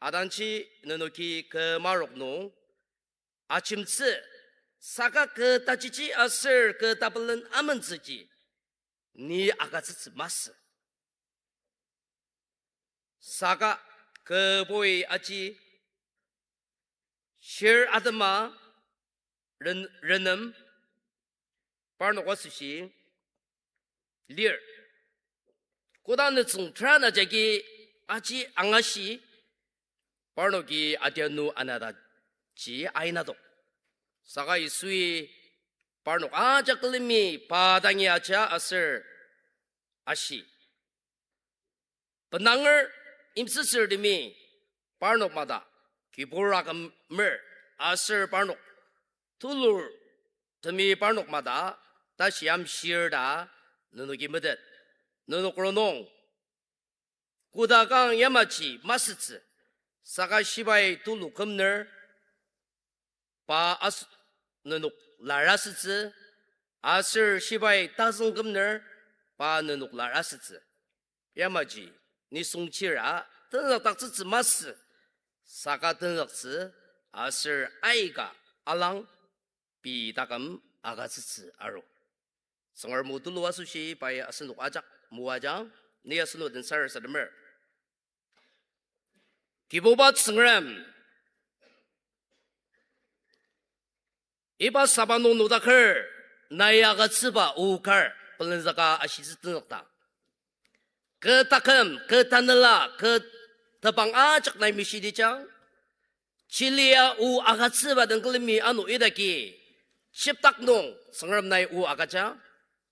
atangji nenoki kü marok nung ajemtsü, saka kü tachichi aser kü tapelen amentsüji ni agütsütsü masü. Saka kübui aji shir atema ren-, renem parnok asoshi lir. Koda nütsüng tera na jagi aji angashi, parnoki adianu anataji ainatok. Saka Yisui parnok ajak külemi pa dangi aja aser ashi, benanger yimsüsürtemi parnok mada kibur akümer aser parnok tulurtemi parnok mada tashi amshir ta nenoki metet. Nenok rongnung koda kanga yamaji masütsü, saka shibai tulu kümner pa as-, nenok lar asütsü, aser shibai tazüng kümner pa nenok lar asütsü. Yamaji nisung chira tenzükdaktsütsü masü, saka tenzüktsü aser aika alang pei taküm agütsütsü aru. Tsüngrem o tulu asoshi pai asenok ajak moajang, ni asenok den sarasademer. Kibuba Tsüngrem, iba saba nung nokdaker, nai agütsüba o kar pelenzüka ashitsü tenzükdang, kü taküm, kü tanela, kü tebang ajak nai meshitijang, chilia o agütsüba den külemi ano idaki, shiptak nung Tsüngrem nai o agüja,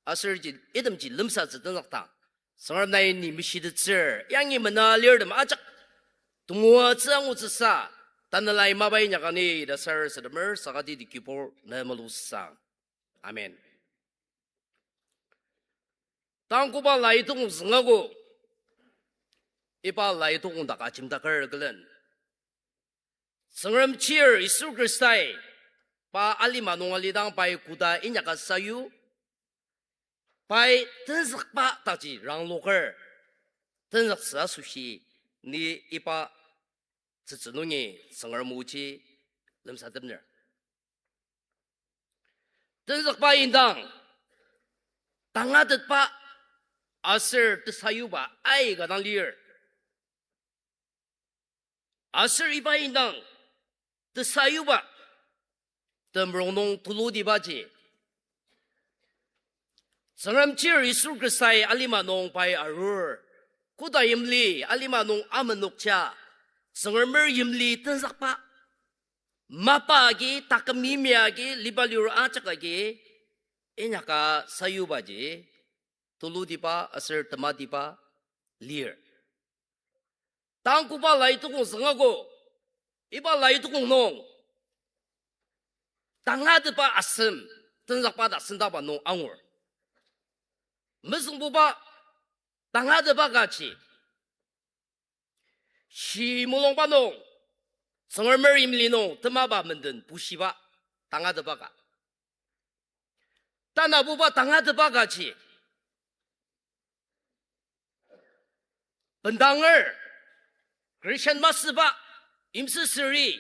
aser ji, itemji lemsatsü tenzükdang, Tsüngrem nai ni meshitettsür, yangi mena lirtem ajak temoatsü angutsüsa, tanelai mapai inyakani ta sarasademer, sakati di kibur ne melusang. Amen. Tang koba lai tukong züngogo, iba lai tukong dak ajemdaker külen, Tsüngrem chir Yisu Khristai pa alima nung alidang pai koda inyaka sayu, pai tenzükba taji rangloker, tenzüktsü asoshi ni iba tsütsü nungi Tsüngrem oji lemsatepner. Tenzükba indang tangatetba aser tesayuba aika dang lir. Aser iba indang tesayuba temrong nung tulutibaji, Tsüngrem chir Yisu Khristai alima nung pai arur, koda yimli alima nung amenokja, Tsüngremer yimli tenzükba, mapa agi, taküm yimya agi, liba liru ajak agi, inyaka sayubaji tulutiba aser tematiba lir. Tang koba lai tukong züngogo, iba lai tukong nung tangatetba asem tenzükba ta sendaba nung angur. Mezüngbuba tangatetba kaji, shi mulungba nung, Tsüngremer yimli nung temaba menden bushiba tangatetba ka. Tanabuba tangatetba kaji, bendanger, Christian masüba, yimsüsüri,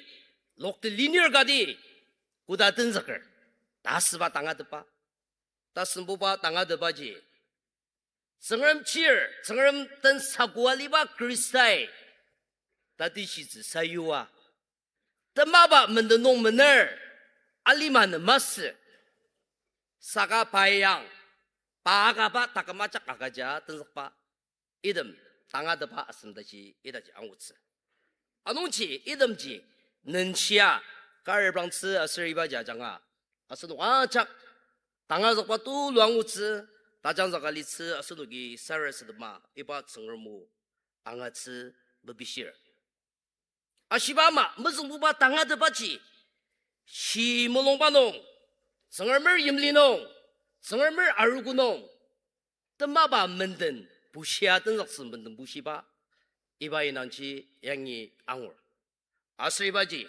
lokti linir kati, koda tenzüker ta asüba tangatetba. Tasembuba tangatetbaji, Tsüngrem chir, Tsüngrem den sakua liba Khristai tatishitsü sayua, temaba menden nung mener, alima nem masü, saka pa yang, pa akaba taküm ajak agüja tenzükba, item tangatetba asem tashi idaji angutsü. Anungji itemji nenshia kar reprangtsü aser ibaji ajanga asenok ajak tangazükba tulu angutsü, tajangzüka litsü asenoki sarasadema iba Tsüngrem o angatsü mepishir. Ashiba ama mezüngbuba tangatetbaji, shi mulungba nung, Tsüngremer yimli nung, Tsüngremer arogo nung, temaba menden bushia tenzüktsü menden bushiba, iba indangji yangi angur. Aser ibaji,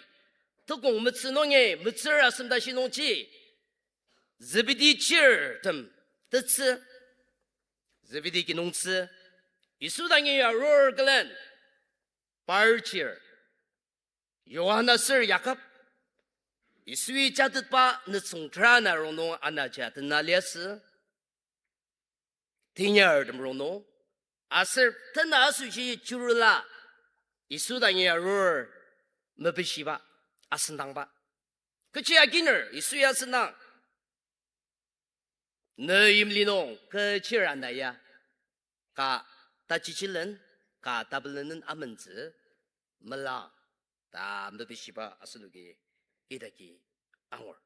tukong metsü nungi metsür asem tashi nungji, Zebedi chirtem tetsü, Zebedi kinungtsü, Yisu dangi arur külen, par chir, Johan aser Jakob, Yisui jatetba nütsüng tera na rongnung anaja tena liasü, tenyartem rongnung, aser tena asoshi churula, Yisu dangi arur mepeshiba, asüngdangba. Kechi akiner Yisu ya asüngdang, ne yimli nung kechir ana ya, ka tachichilen, ka tapelenen amentsü, mela, ta mepeshiba asenoki idaki angur.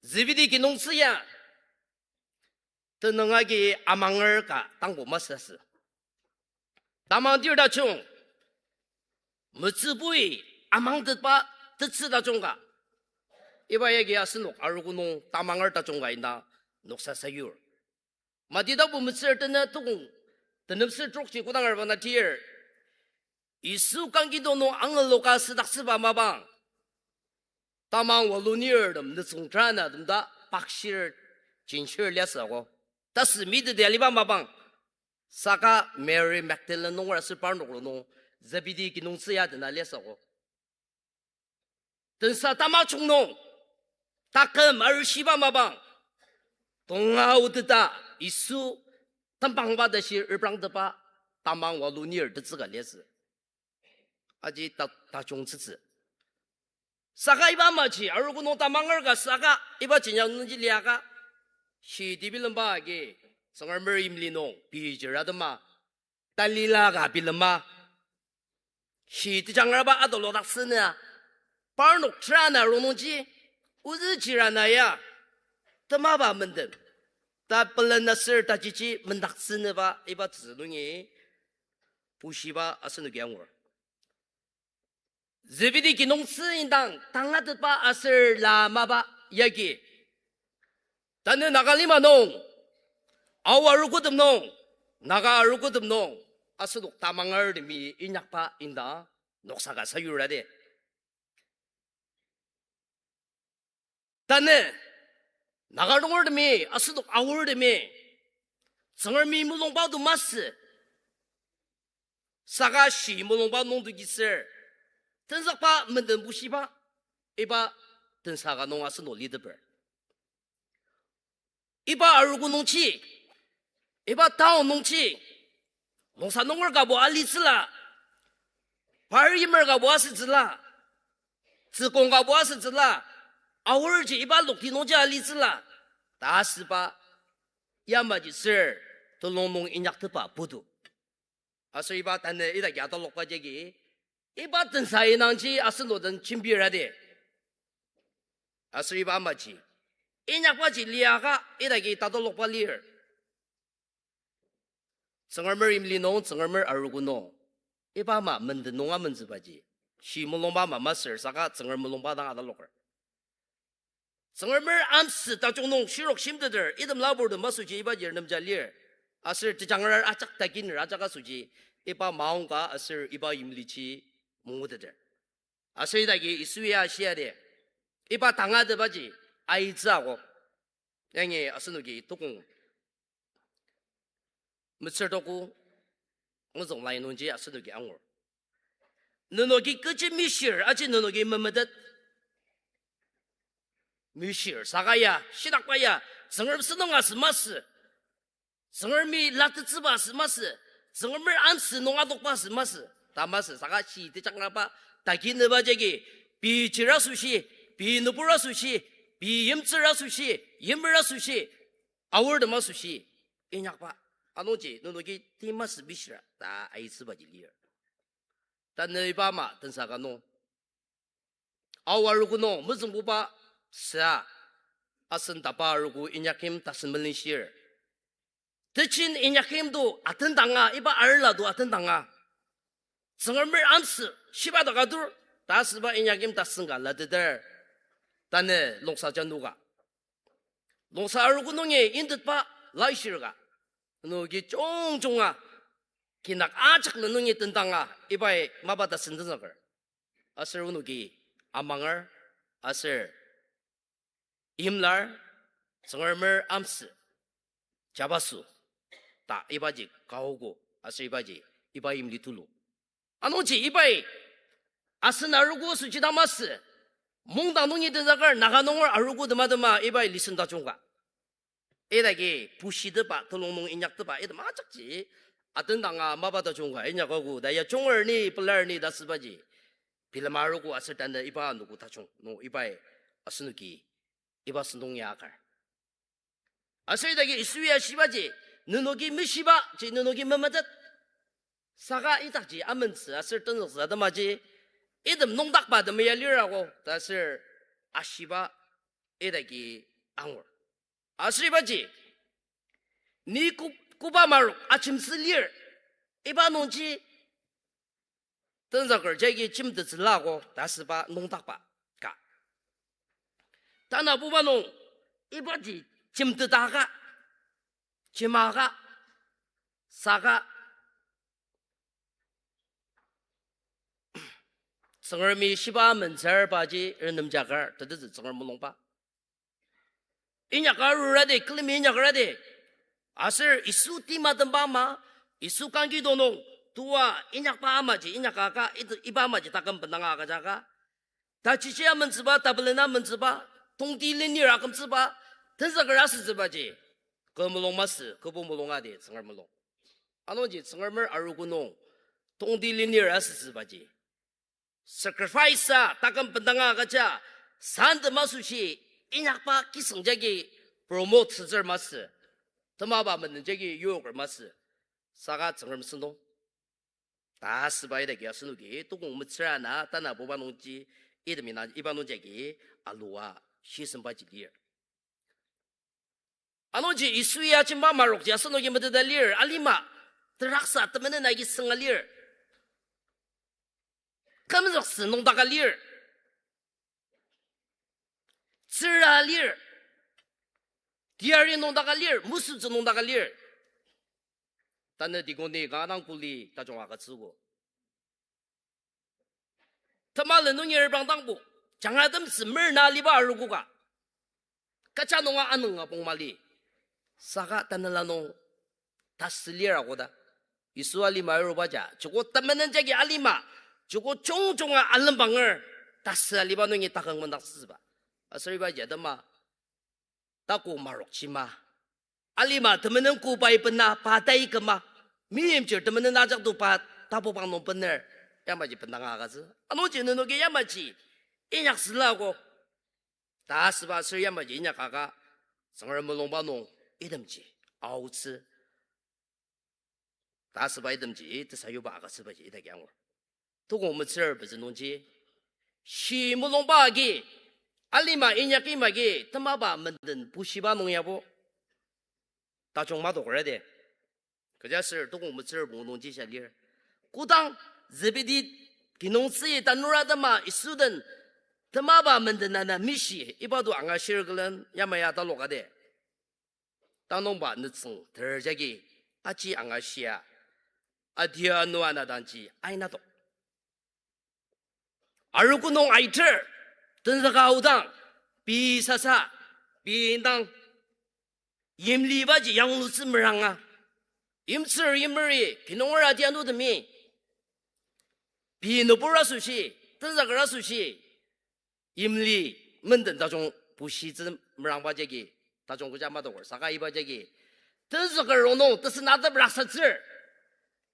Zebedi kinungtsü ya tenüng agi amanger ka tangbo masü asü. Tamang tir tajung, metsübui amangtetba tetsü tajung ka, iba yagi asenok arogo nung tamanger tajung ka indang noksa sayur. Mati tapu metsür tenü tukong tenemsür trokji kodang arba na tir, Yisu kangkidong nung angelo ka südaktsüba mapang, tamang walunirtem nütsüng tera na temda pakshir, jinshir liasü ako. Tasü miteti aliba mapang, saka Mary Magdalene nunger aser parnok rongnung Zebedi kinungtsü ya tena liasü ako. Tensa tamajung nung taküm arishiba mapang, tonga oteta Yisu tembangba tashi reprangteba tamang walunir tetsü ka liasü. Aji ta-, tajungtsütsü. Saka iba amaji arogo nung tamanger ka saka iba jenjang nungji liaka, shi tebilemba agi Tsüngremer yimli nung pijir atema, talila ka bilema, shi tejangraba adolodaktsünü, parnok tera na rongnungji, ozü chira na ya, temaba menden, ta pelen aser tachichi mendaktsünüba iba tsü nungi bushiba asenoki angur. Zebedi kinungtsü indang tangatetba aser la mapa yagi, tanü Naga lima nung, Ao arogotem nung, Naga arogotem nung, asenok tamangertemi inyakba indang noksa ka sayurade. Tanü Naga nungertemi, asenok Aortemi, Tsüngremi mulungba to masü. Saka shi mulungba nungto kisür, tenzükba menden bushiba, iba tensa ka nung asenok liteper. Iba arogo nungji, iba town nungji, Longsa nunger kabo alitsüla, par yimer kabo asütsüla, tsükong kabo asütsüla, aorji iba lokti nungji alitsüla, ta asüba yamaji sür, telung nung inyaktepa putu. Aser iba tanü idaki atalokba jagi, iba tensa inangji asenok den jembiradi. Aser iba amaji, inyakbaji liaka idaki tatalokba lir. Tsüngremer imli nung, Tsüngremer arogo nung, iba ama menden nung amentsübaji, shi mulungba ama masür saka Tsüngremer mulungba dang ataloker. Tsüngremer amsü tajung nung shirok shimteter, item laburtem masüji ibaji renemja lir. Aser tejangra ajak takiner ajak asüji, iba maongka aser iba imliji manguteter. Aser idaki Yisu ya shiadi, iba tangatetbaji aitsü ako. Yangi asenoki tukong metsür toko, nguzüng lai nungji asenoki angur. Nenoki kechi mishir aji nenoki memetet. Mishir saka ya, shitakba ya, Tsüngrem sentong asü masü, Tsüngremi latettsüba asü masü, Tsüngremer amsü nung adokba asü masü, ta masü saka shi tejangraba takineba jagi, pei chir asoshi, pei nübur asoshi, pei yimtsür asoshi, yimer asoshi, aortem asoshi inyakba. Anungji nenoki ti masü mishira ta aitsübaji lir. Tanü iba ama tensa ka nung, Ao arogo nung mezüngbuba süa, asen tapa arogo inyakyim tasen melenshir. Techin inyakyim to atendanga, iba arela to atendanga, Tsüngremer amsü shiba dak atur, ta asüba inyakyim tasen ka lateter. Tanü Longsa janoka, Longsa arogo nungi intetba laishir ka, nenoki jungjunga kinak ajak le nungi tendanga ibai mapa tasen tenzüker. Aser onoki amanger, aser imlar, Tsüngremer amsü jabaso ta ibaji kaogo, aser ibaji iba imli tulu. Anungji ibai asen arogo asoshi ta masü, mungdang nungi tenzüker, Naga nunger arogo tema tema ibai listen tajung ka, idaki pushitepa, telung nung inyaktepba item ajakji atendanga mapa tajung ka inyakago ta ya junger ni pelar ni ta asübaji, bilema arogo aser tanü iba anogo tajung nung ibai asenoki iba sentong ya akar. Aser idaki Yisu ya shibaji, nenoki meshibaji nenoki memetet. Saka idakji amentsü aser tenzüktsü atemaji, item nüngdakba temeya lirako ta aser ashiba idaki angur. Aser ibaji, ni ko-, koba marok ajemtsü lir, iba nungji tenzüker jagi jemtettsü lako ta asüba nüngdakba ka. Tanabuba nung ibaji jemtetaka, jemaka, saka Tsüngremi shiba amentsürbaji renemjaker, tetezü Tsüngrem mulungba. Inyaka aruradi, külemi inyakradi. Aser Yisu tima temba ama, Yisu kangki tonung, tua inyakba amaji inyakaka, it-, iba amaji taküm bendanga agüjaka. Tachichi amentsüba, tabelena amentsüba, tongti lenir akümtsüba, tenzüker asütsübaji, kü mulung masü, kübok mulung adi, Tsüngrem mulung. Anungji Tsüngremer arogo nung tongti lenir asütsübaji, sacrifice a taküm bendanga agüja, sandem asoshi inyakba kisüng jagi promote asütsür masü, temaba menden jagi yoker masü, saka Tsüngrem sentong ta asüba idaki asenoki tukong metsür ana tanabuba nungji, item ina iba nungjagi alua shisembaji lir. Anungji Yisu ya jemba marokji asenoki meteta lir, alima teraksa temenen agi sünga lir, kümzüktsü nüngdaka lir, tsüra lir, teyari nüngdaka lir, mesütsü nüngdaka lir. Tanü deacon-i kanga dang kuli tajung agütsüogo. Temalen nungi reprangdangbo, jangratemtsü merna aliba arogo ka, kecha nunga anünga pong mali. Saka tanela nung tasü lir ako ta. Yisu alima aruba ja, joko temenen jagi alima, joko jungjunga alembanger, tasü aliba nungi takang mendaktsüba. Aser ibaji atema, tako marokchima. Alima temenen kobai bena, pa tai küma. Meimchir temenen ajak to pa, tapu bang nung bener, yamaji bendanga agütsü. Anungji nenoki yamaji inyaksüla ako ta asüba aser yamaji inyakaka, Tsüngrem mulungba nung itemji aotsü ta asüba itemji tesayuba agütsübaji idaki angur. Tukong metsür pezü nungji, shi mulungba agi, alima inyakyim agi temaba menden bushiba nung yabo tajung madoker de. Kechiaser tukong metsür pungu nungji shia lir. Kodang Zebedi kinungtsü tanur atema Yisu den temaba menden ana mishi, iba to angashir külen yamai ya taloka de. Tanungba nütsüng ter jagi aji angashia, adia nua na dangji aina tok. Arogo nung aiter, tenzüka aodang, pei sasa, pei indang, yimlibaji yanglutsü meranga. Yimtsür yimeri, kinunger atianutemi, pei nübur asoshi, tenzüker asoshi, yimli menden tajung bushitsü merangba jagi, tajung kecha madoker, saka iba jagi, tenzüker rongnung tesenatep raksatsür.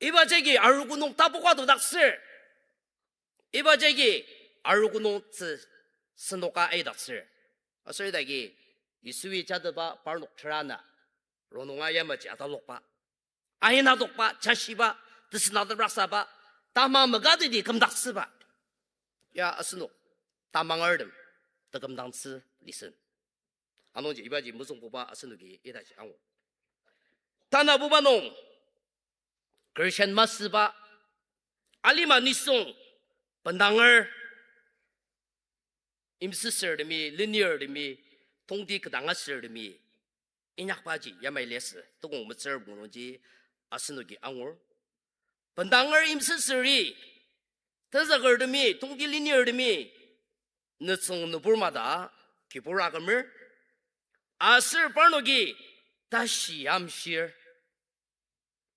Iba jagi arogo nung tapoka todaktsür. Iba jagi arogo nung tzü senoka aidaktsür. Aser idagi Yisui jateba parnok terana rongnunga yamaji atalokba, aina tokba, jashiba, tesenatep raksaba, tamang makateti kümdaktsüba ya asenok tamangertem tekümdangtsü listen. Anungji ibaji mezüngbuba asenoki itaji angu. Tanabuba nung Christian masüba, alima nisung bendanger, yimsüsürtemi, lenirtemi, tongti kü dang asürtemi inyakbaji yamai liasü, tukong metsür pungu nungji asenoki angur. Bendanger yimsüsüri, tenzükertemi, tongti lenirtemi, nütsüng nübur mada kibur akümer, aser parnoki tashi amshir.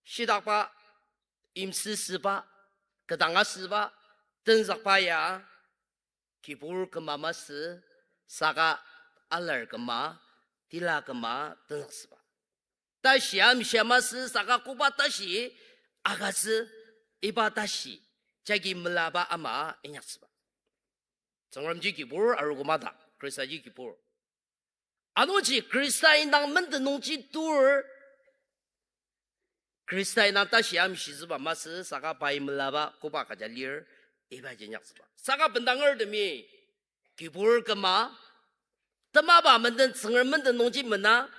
Shitakba, yimsüsüba, kü dang asüba, tenzükba ya kibur küma masü, saka alar küma, tila küma tenzüksüba. Tashi amshia masü saka koba tashi agütsü, iba tashi jagi melaba ama inyaktsüba. Tsüngremji kibur, arogo mada Khristaji kibur. Anungji Khrista indang menden nungji tur, Khrista indang tashi amshitsüba masü saka pai melaba koba kaja lir, ibaji inyaktsüba. Saka bendangertemi kibur küma, temaba menden, Tsüngrem menden nungji mena,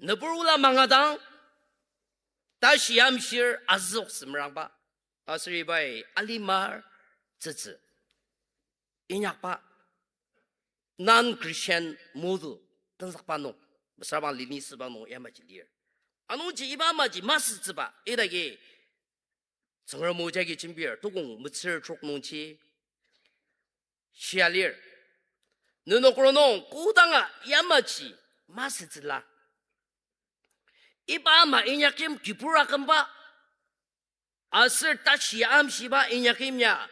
nübur ola mangadang, tashi amshir azüoktsü merangba, aser ibai alimar tsütsü inyakba, non-Christian modu tenzükba nung, mesüra bang linisüba nung yamaji lir. Anungji iba amaji masütsüba idagi Tsüngrem o jagi jembir, tukong metsür trok nungji shia lir. Nenok rongnung kodanga yamaji masütsüla, iba ama inyakyim kibur akümba aser tashi amshiba inyakyim ya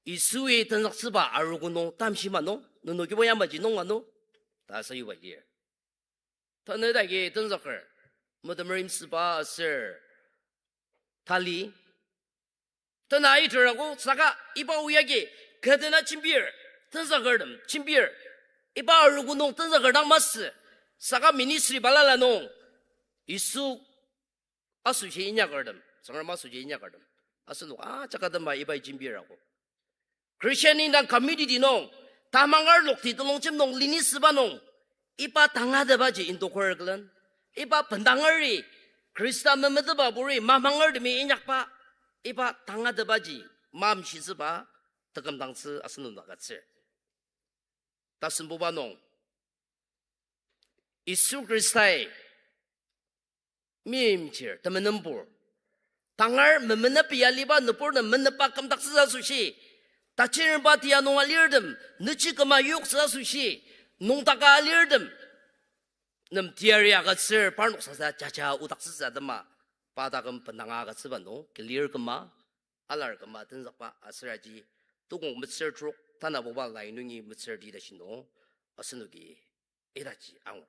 Yisui tenzüktsüba arogo nung tamshi ma nung, nenokibo yamaji nung ano ta sayuba lir. Tanü idagi tenzüker, metemer yimsüba aser tali, tena aiter ako saka iba o yagi kü dena jembir, tenzükertem jembir, iba arogo nung tenzüker dang masü, saka ministry balala nung Yisu asoshi inyakertem, Tsüngrem asoshi inyakertem, asenok ajak atema ibai jembir ako. Christian indang community nung, tamanger lokti telongjem nung linisüba nung, iba tangatetbaji indoker külen, iba bendangeri, Khrista memetetba puri mamangertemi inyakba, iba tangatetbaji mamshitsüba tekümdangtsü asenok agütsür. Tasembuba nung, Yisu Khristai meimchir temenenpur, tangar memenepi aliba nübur nem menepa kümdaktsü asoshi, tachirenba tia nung alirtem, nüchi küma yoktsü asoshi, nüngdaka alirtem, nem teyari agütsür parnok sasa jaja odaktsütsü atema, pa taküm bendanga agütsüba nung, clear küma, alar küma tenzükba aser aji, tukong metsür trok, tanabuba lai nungi metsür ti tashi nung, asenoki idaji angur.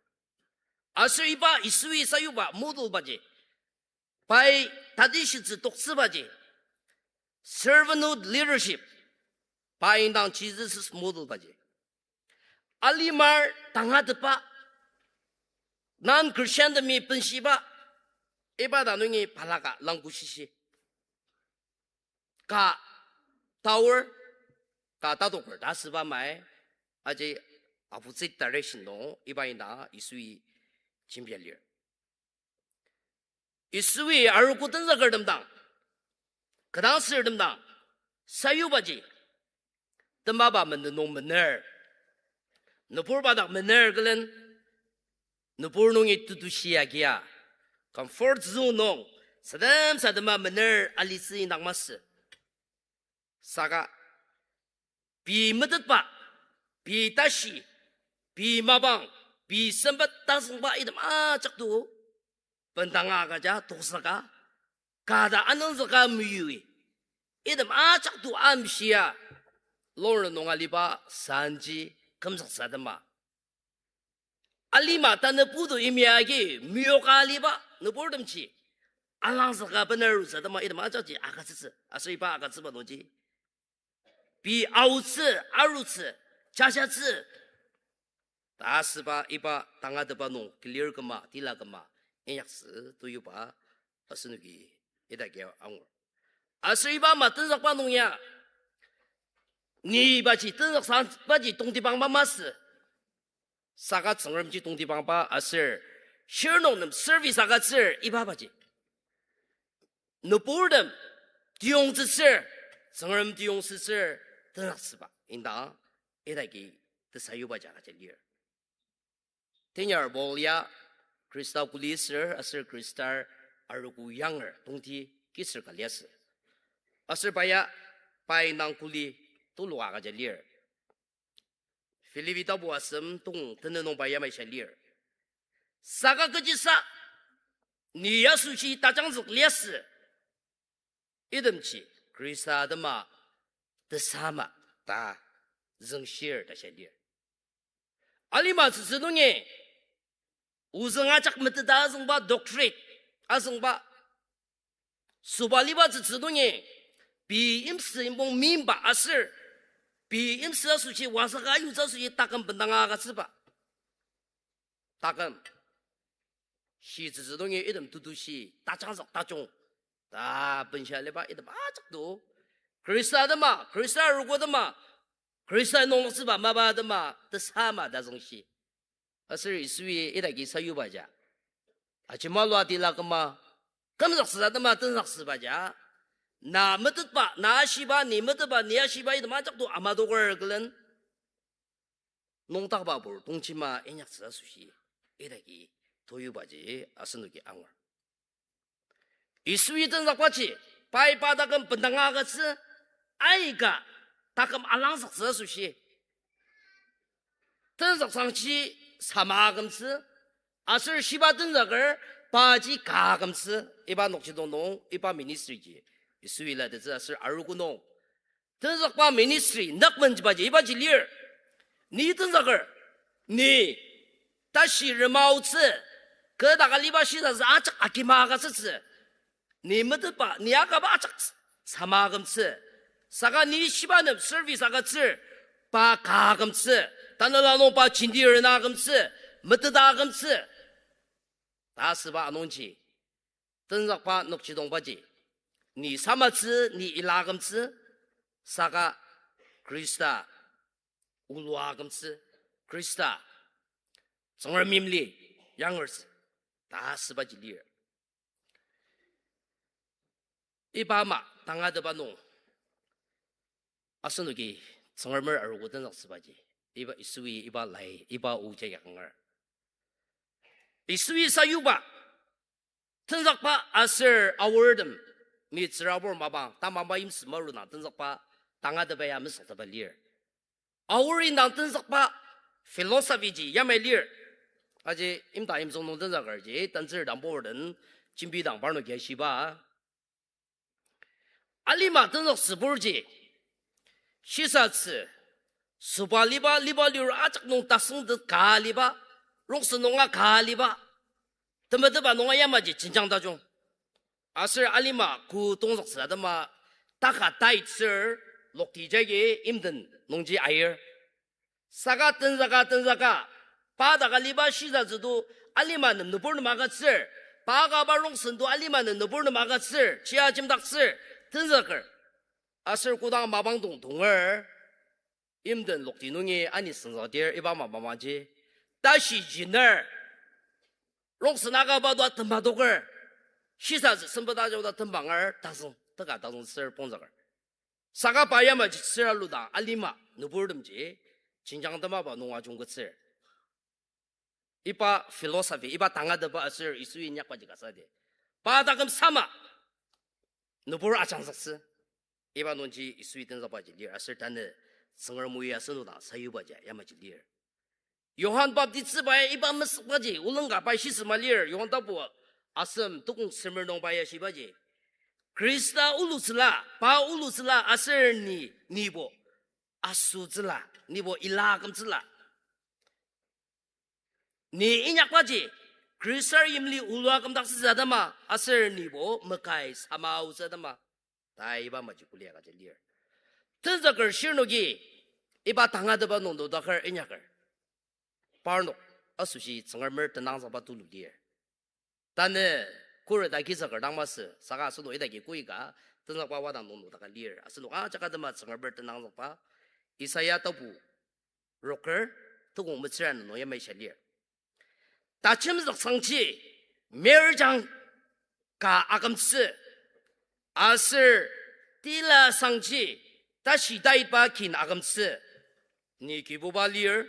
Aser iba Yisui sayuba model baji, pai tati shitsü toktsübaji, servanthood leadership, pa indang Jesus' model baji. Alimar tangatetba, non-Christian temi benshiba, iba ta nungi balaka langkushishi. Ka tower, ka tatoker ta asüba mai, aji opposite direction nung iba indang Yisui jembia lir. Yisui arogo tenzükertem dang, kü dang sürtem dang, sayubaji, temaba menden nung mener, nüburba dak mener külen, nübur nungi tetushi agia, comfort zone nung, sadem sadema mener alitsü indang masü. Saka, pei metetba, pei tashi, pei mapang, pei sempet tazüngba item ajak to, bendanga agüja tokzüka, kata anungzüka meyui, item ajak to amshia, lorry nung aliba sanji kümzüktsü atema. Alima tanü putu imya agi miyoka aliba nüburtemji, alangzüka bener arutsü atema item ajakji agütsütsü, aser iba agütsüba nungji, pei aotsü, arutsü, jajatsü ta asüba iba tangatetba nung clear küma, tila küma, inyaktsü toyuba asenoki idaki angur. Aser iba ama tenzükba nung ya, ni ibaji tenzüksangbaji tongtibangba masü. Saka Tsüngremji tongtibangba aser, shirnung nem service agütsür ibabaji, nüburtem tiyongtsütsür, Tsüngrem tiyongtsütsür tenzüktsüba indang idaki tesayubaji agüja lir. Tenyar Paul ya Khrista kuli sür aser Khrista arogo yanger tongti kisür ka liasü. Aser pa ya, pa indang kuli tulu agüja lir. Philippi tapu asem tong tenet nung pa yamai shia lir. Saka kechisa, ni asoshi tajangzük liasü, itemji Khrista atema tesama ta züngshir ta shia lir. Alima tsütsü nungi, ozüng ajak meteta azüngba doctorate azüngba, sobaliba tsütsü nungi, pei yimsü yimong meimba aser, pei yimsü asoshi wazüka ayutsü asoshi taküm bendanga agütsüba taküm. Shi tsütsü nungi item tetushi, tajangzük tajung ta benshia aliba item ajak to, Khrista atema, Khrista arogo atema, Khrista nungloktsüba mapa atema tesama ta züngshi. Aser Yisui idaki sayubaja, ajemalua tila küma, kümzüktsü atema tenzüktsübaja, na metetba, na ashiba, ni metetba, ni ashiba item ajak to amadoker külen, nüngdakba pur tongchima inyaktsü asoshi idaki toyubaji asenoki angur. Yisui tenzükbaji, pai pa taküm bendanga agütsü, aika taküm alangzüktsü asoshi tenzüksangji sama akümtsü, aser shiba tenzüker paji ka akümtsü, iba nokjidong nung iba ministry ji Yisui latettsü aser arogo nung tenzükba ministry nükmenjibaji ibaji lir. Ni tenzüker, ni tashi rema aotsü, kü dak aliba shisatsü ajak akima agütsütsü, ni metetba, ni akaba ajak sama akümtsü. Saka ni shiba nem service agütsür, pa ka akümtsü, tanela nung pa jenti rena akümtsü, meteta akümtsü ta asüba anungji, tenzükba nükjidongbaji, ni samatsü, ni ila akümtsü, saka Khrista olua akümtsü, Khrista Tsüngrem yimli yangertsü ta asübaji lir. Iba ama tangatetba nung asenoki Tsüngremer arogo tenzüktsübaji, iba Yisui iba lai, iba o ja yakanger. Yisui sayuba tenzükba aser aortem, mi tsürabur mapang tamangba yimsü marunang tenzükba tangatetba ya mesüktetba lir. Aor indang tenzükba philosophy ji yamai lir. Aji imta imzüng nung tenzükerji, tantsür dang pur den, jembi dang parnoki ashiba. Alima tenzüktsüburji, shisatsü, süba liba, liba liur ajak nung tasüngtet ka liba, rongsen nunga ka liba, temetetba nunga yamaji jenjang tajung. Aser alima kü tongzüktsü atema taka taitsür lokti jagi imden nungji ayir. Saka tenzüka tenzüka, pa daka liba shisatsü to alima nem nübur nem agütsür, pa kaba rongsen to alima nem nübur nem agütsür, chia jemdaktsür, tenzüker. Aser kodang mapang dong tonger, imden lokti nungi ani süngzakdir iba mapang maji, tashi jiner, rongsen akaba to atema toker, shisatsü sempet ajak to tembanger tazüng, teka tazüngtsür pongzüker. Saka pa yamaji tsür aludang alima nüburtemji jenjang temaba nung ajungketsür. Iba philosophy, iba tangatetba aser Yisui inyakbaji kasa di. Pa taküm sama nübur ajangzüktsü. Iba nungji Yisui tenzükbaji lir aser tanü Tsüngrem o ya asenok dang sayubaji yamaji lir. Johan baptistba ya iba mesükbaji, olung ka pai shisema lir, Johan tapu asem tukong semer nung pa ya shibaji, Khrista olutsüla, pa olutsüla, aser ni, nibo asütsüla, nibo ila akümtsüla. Ni inyakbaji, Khrista yimli olua kümdaktsütsü atema, aser nibo mekai sama aotsü atema, ta iba maji kuli agüja lir. Tenzüker shirnoki, iba tangatetba nung todaker inyaker, parnok asoshi Tsüngremer tenangzükba tulu lir. Tanü khuret agizüker dang masü, saka asenok idaki koika tenzükba wadang nung nodaka lir. Asenok ajak atema Tsüngremer tenangzükba, Isaiah tapu roker, tukong metsür ana nung yamai sha lir. Tajemzük sangji, merjang ka akümtsü, aser tila sangji, tashi taitba kin akümtsü. Ni Kibuba lir,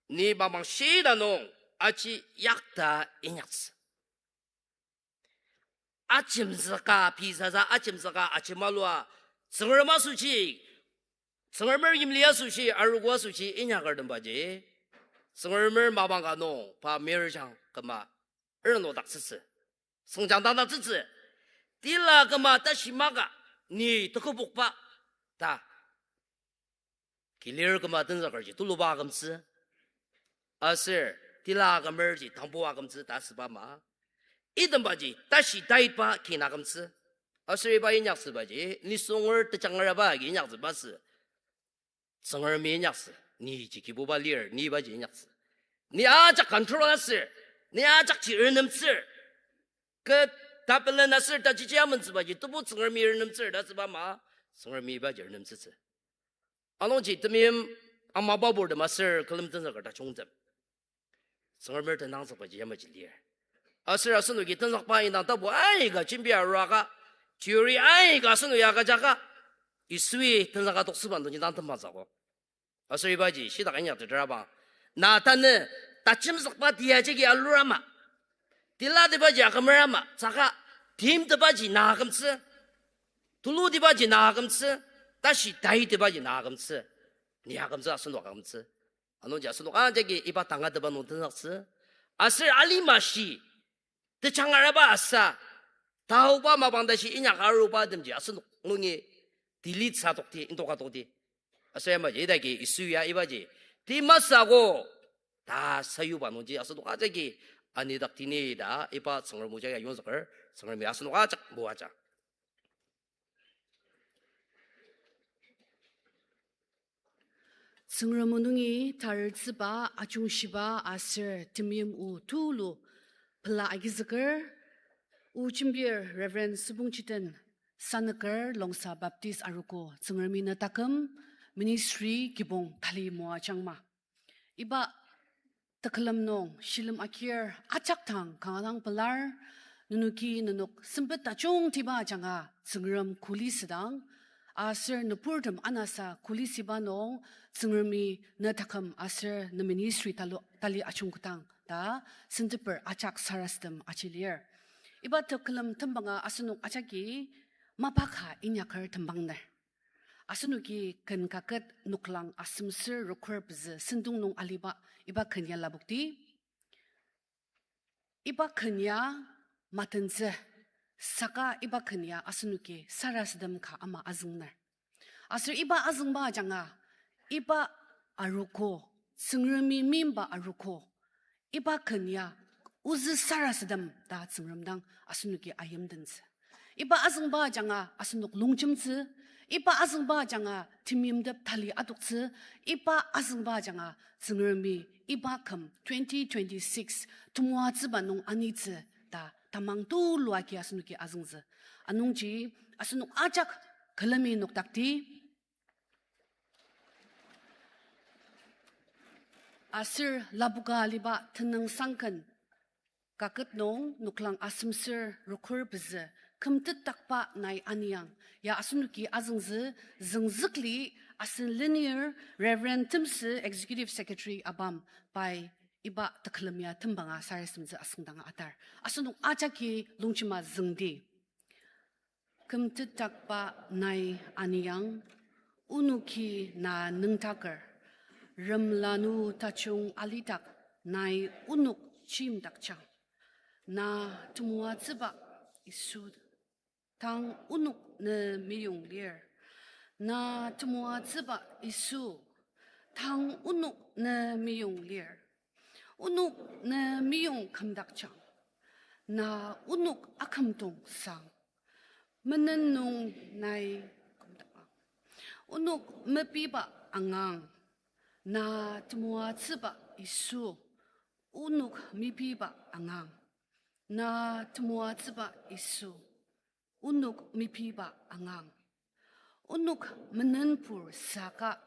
ni mapang shida nung aji yakta inyaktsü. Ajemzüka pei sasa ajemzüka ajemalua, Tsüngrem asoshi, Tsüngremer yimli asoshi, arogo asoshi inyakertembaji, Tsüngremer mapang ka nung pa merjang küma renodaktsütsü, süngjang dangdaktsütsü, tila küma tashi maka, ni tekübokba, ta kilir küma tenzükerji tuluba akümtsü, aser tila kümerji tangbo akümtsü ta asüba ama, itembaji tashi taitba kin akümtsü. Aser iba inyaktsübaji, nisonger tejangraba agi inyaktsü masü, Tsüngremi inyaktsü, ni ji Kibuba lir, ni ibaji inyaktsü. Ni ajak control asür, ni ajakji renemtsür. Kü tapelen aser tajiji amentsübaji tebu Tsüngremi renemtsür ta asüba ama, Tsüngremi ibaji renemtsütsü. Anungji temeim amaba purtem aser külem tenzüker tajungtem, Tsüngremer tenangzükbaji yamaji lir. Aser asenoki tenzükba indang tapu aika jembi arua ka, theory aika asenoki agüjaka, Yisui tenzüka toksüba nungji dang tembatsüogo. Aser ibaji shitak inyakteter abang, na tanü tajemzükba tia jagi alur ama, tilatibaji akümer ama, saka timtebaji na akümtsü, tulutibaji na akümtsü, tashi taitebaji na akümtsü, ni akümtsü, asenok akümtsü. Anungji asenok ajaki iba tangatetba nung tenzüktsü, aser alima shi tejangraba asa, taoba mapang tashi inyak aruba temji asenok nungi delete sa tokti, indoka tokti. Aser yamaji idaki Yisu ya ibaji timasa ko ta sayuba nungji asenok ajaki anidak tini ta iba Tsüngrem o jagi ayongzüker, Tsüngremi asenok ajak moaja. Tsüngrem o nungi taretsüba, ajungshiba aser temeim o tulu pela agizüker, o jembir Reverend Süpongchiten Sanüker, Longsa Baptist Arogo. Tsüngremi ne taküm ministry kibong tali moajangma. Iba tekülem nung shilem akir ajak dang kanga dang pelar, nenoki nenok sempet tajungtiba ajanga Tsüngrem kuli südang, aser nüburtem anasa kuli süba nung Tsüngremi ne taküm aser ne ministry talu-, tali ajungketang ta senteper ajak sarasadem aji lir. Iba tekülem tembanga asenok ajaki mapa ka inyaker tembangner. Asenoki ken kaket noklang asemsür roker pezü sentong nung aliba iba ken ya lapokti. Iba ken ya matentsü, saka iba ken ya asenoki sarasadem ka ama azüngner. Aser iba azüngba ajanga, iba arogo, Tsüngremi meimba arogo, iba ken ya ozü sarasadem ta Tsüngrem dang asenoki ayimdentsü. Iba azüngba ajanga asenok longjemtsü, iba azüngba ajanga temeimtep tali adoktsü, iba azüngba ajanga Tsüngremi iba küm twenty twenty-six temoatsüba nung anitsü ta tamang tulu agi asenoki azüngtsü. Anungji asenok ajak külemi nokdakti. Aser lapoka aliba tenüngsangken kaket nung noklang asemsür rokur pezü, kümtetdakba nai aniyang, ya asenoki azüngtsü, züngzükli asen lenir Reverend Temsü, Executive Secretary abam, pai iba tekülem ya tembanga sarasademtsü asüngdanga atar. Asenok ajaki longjema züngdi. Kümtetdakba nai aniyang, onoki na nüngdaker, remlanu tajung alidak nai onok chimdakjang. Na temoatsüba Yisu, tang onok ne meyong lir. Na temoatsüba Yisu, tang onok ne meyong lir. Onok ne meyong kümdakjang. Na onok akümdong sang. Menen nung nai kümdakang. Onok mepiba angang. Na temoatsüba Yisu, onok mepiba angang. Na temoatsüba Yisu, onok mepiba angang. Onok menenpur saka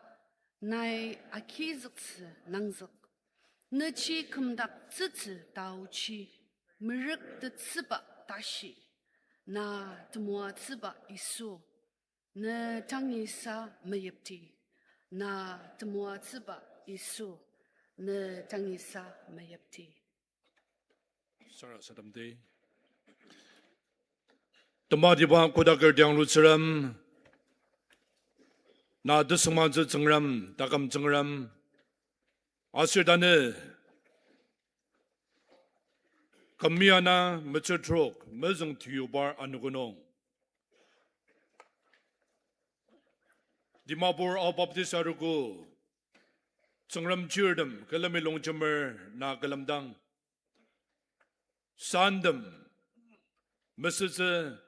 nai agizüktsü nangzük. Nechi kümdaktsütsü taochi, merüktettsüba tashi. Na temoatsüba Yisu, ne tangisa meyipti. Na temoatsüba Yisu, ne tangisa meyipti. Sarasademdi. Tematiba kodaker tianglutsürem, na tesüngmangtsü Tsüngrem, taküm Tsüngrem, aser tanü kümya na metsür trok mezüng tiyubar anogo nung, Dimapur Ao Baptist Arogo Tsüngrem chirtem külemi longjemer na külemdang, santem mesütsü,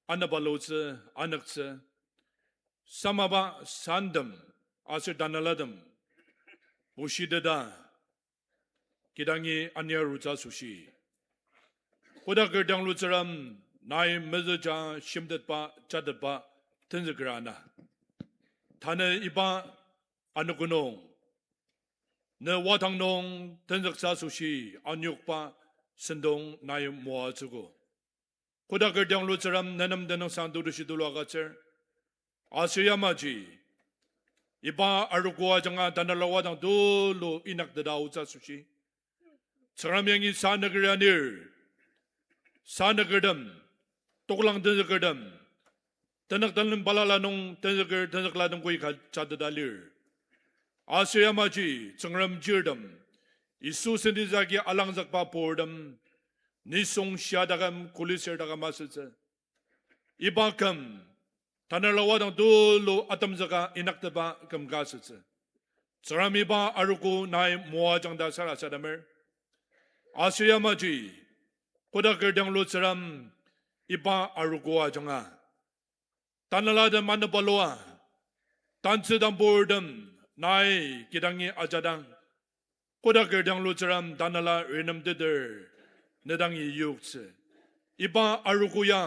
anepalotsü, anüktsü, samaba santem aser tanelatem bushiteta kidangi aniarutsü asoshi, kodaker tianglutsürem, nai mezüja shimtetba, jatetba tenzüker ana, tanü iba anogo nung ne wadang nung tenzüktsü asoshi anyokba sentong nai moatsüogo. Kodaker tianglutsürem, nenem tenüngsang tetushi tulu agütsür. Aser yamaji iba arogo ajanga tanela wadang tulu inyakteta aotsü asoshi, Tsüngrem yangi sanüker anir, sanükertem, toklang tenzükertem, tenük tenlen balala nung tenzüker tenzüklatem koika jateta lir. Aser yamaji Tsüngrem chirtem, Yisu sentitsü agi alangzükba purtem, nisung shia taküm, kulisür taküm asütsü. Iba küm tanela wadang tulu atemzüka inyaktetba küm ka asütsü. Tsüngrem iba arogo nai moajang ta sarasademer. Aser yamaji kodaker tianglutsürem, iba arogo ajanga tanelatem anebalua, tantsü tamburtem nai kidangi ajadang, kodaker tianglutsürem tanela renemteter ne dangi yoktsü. Iba arogo ya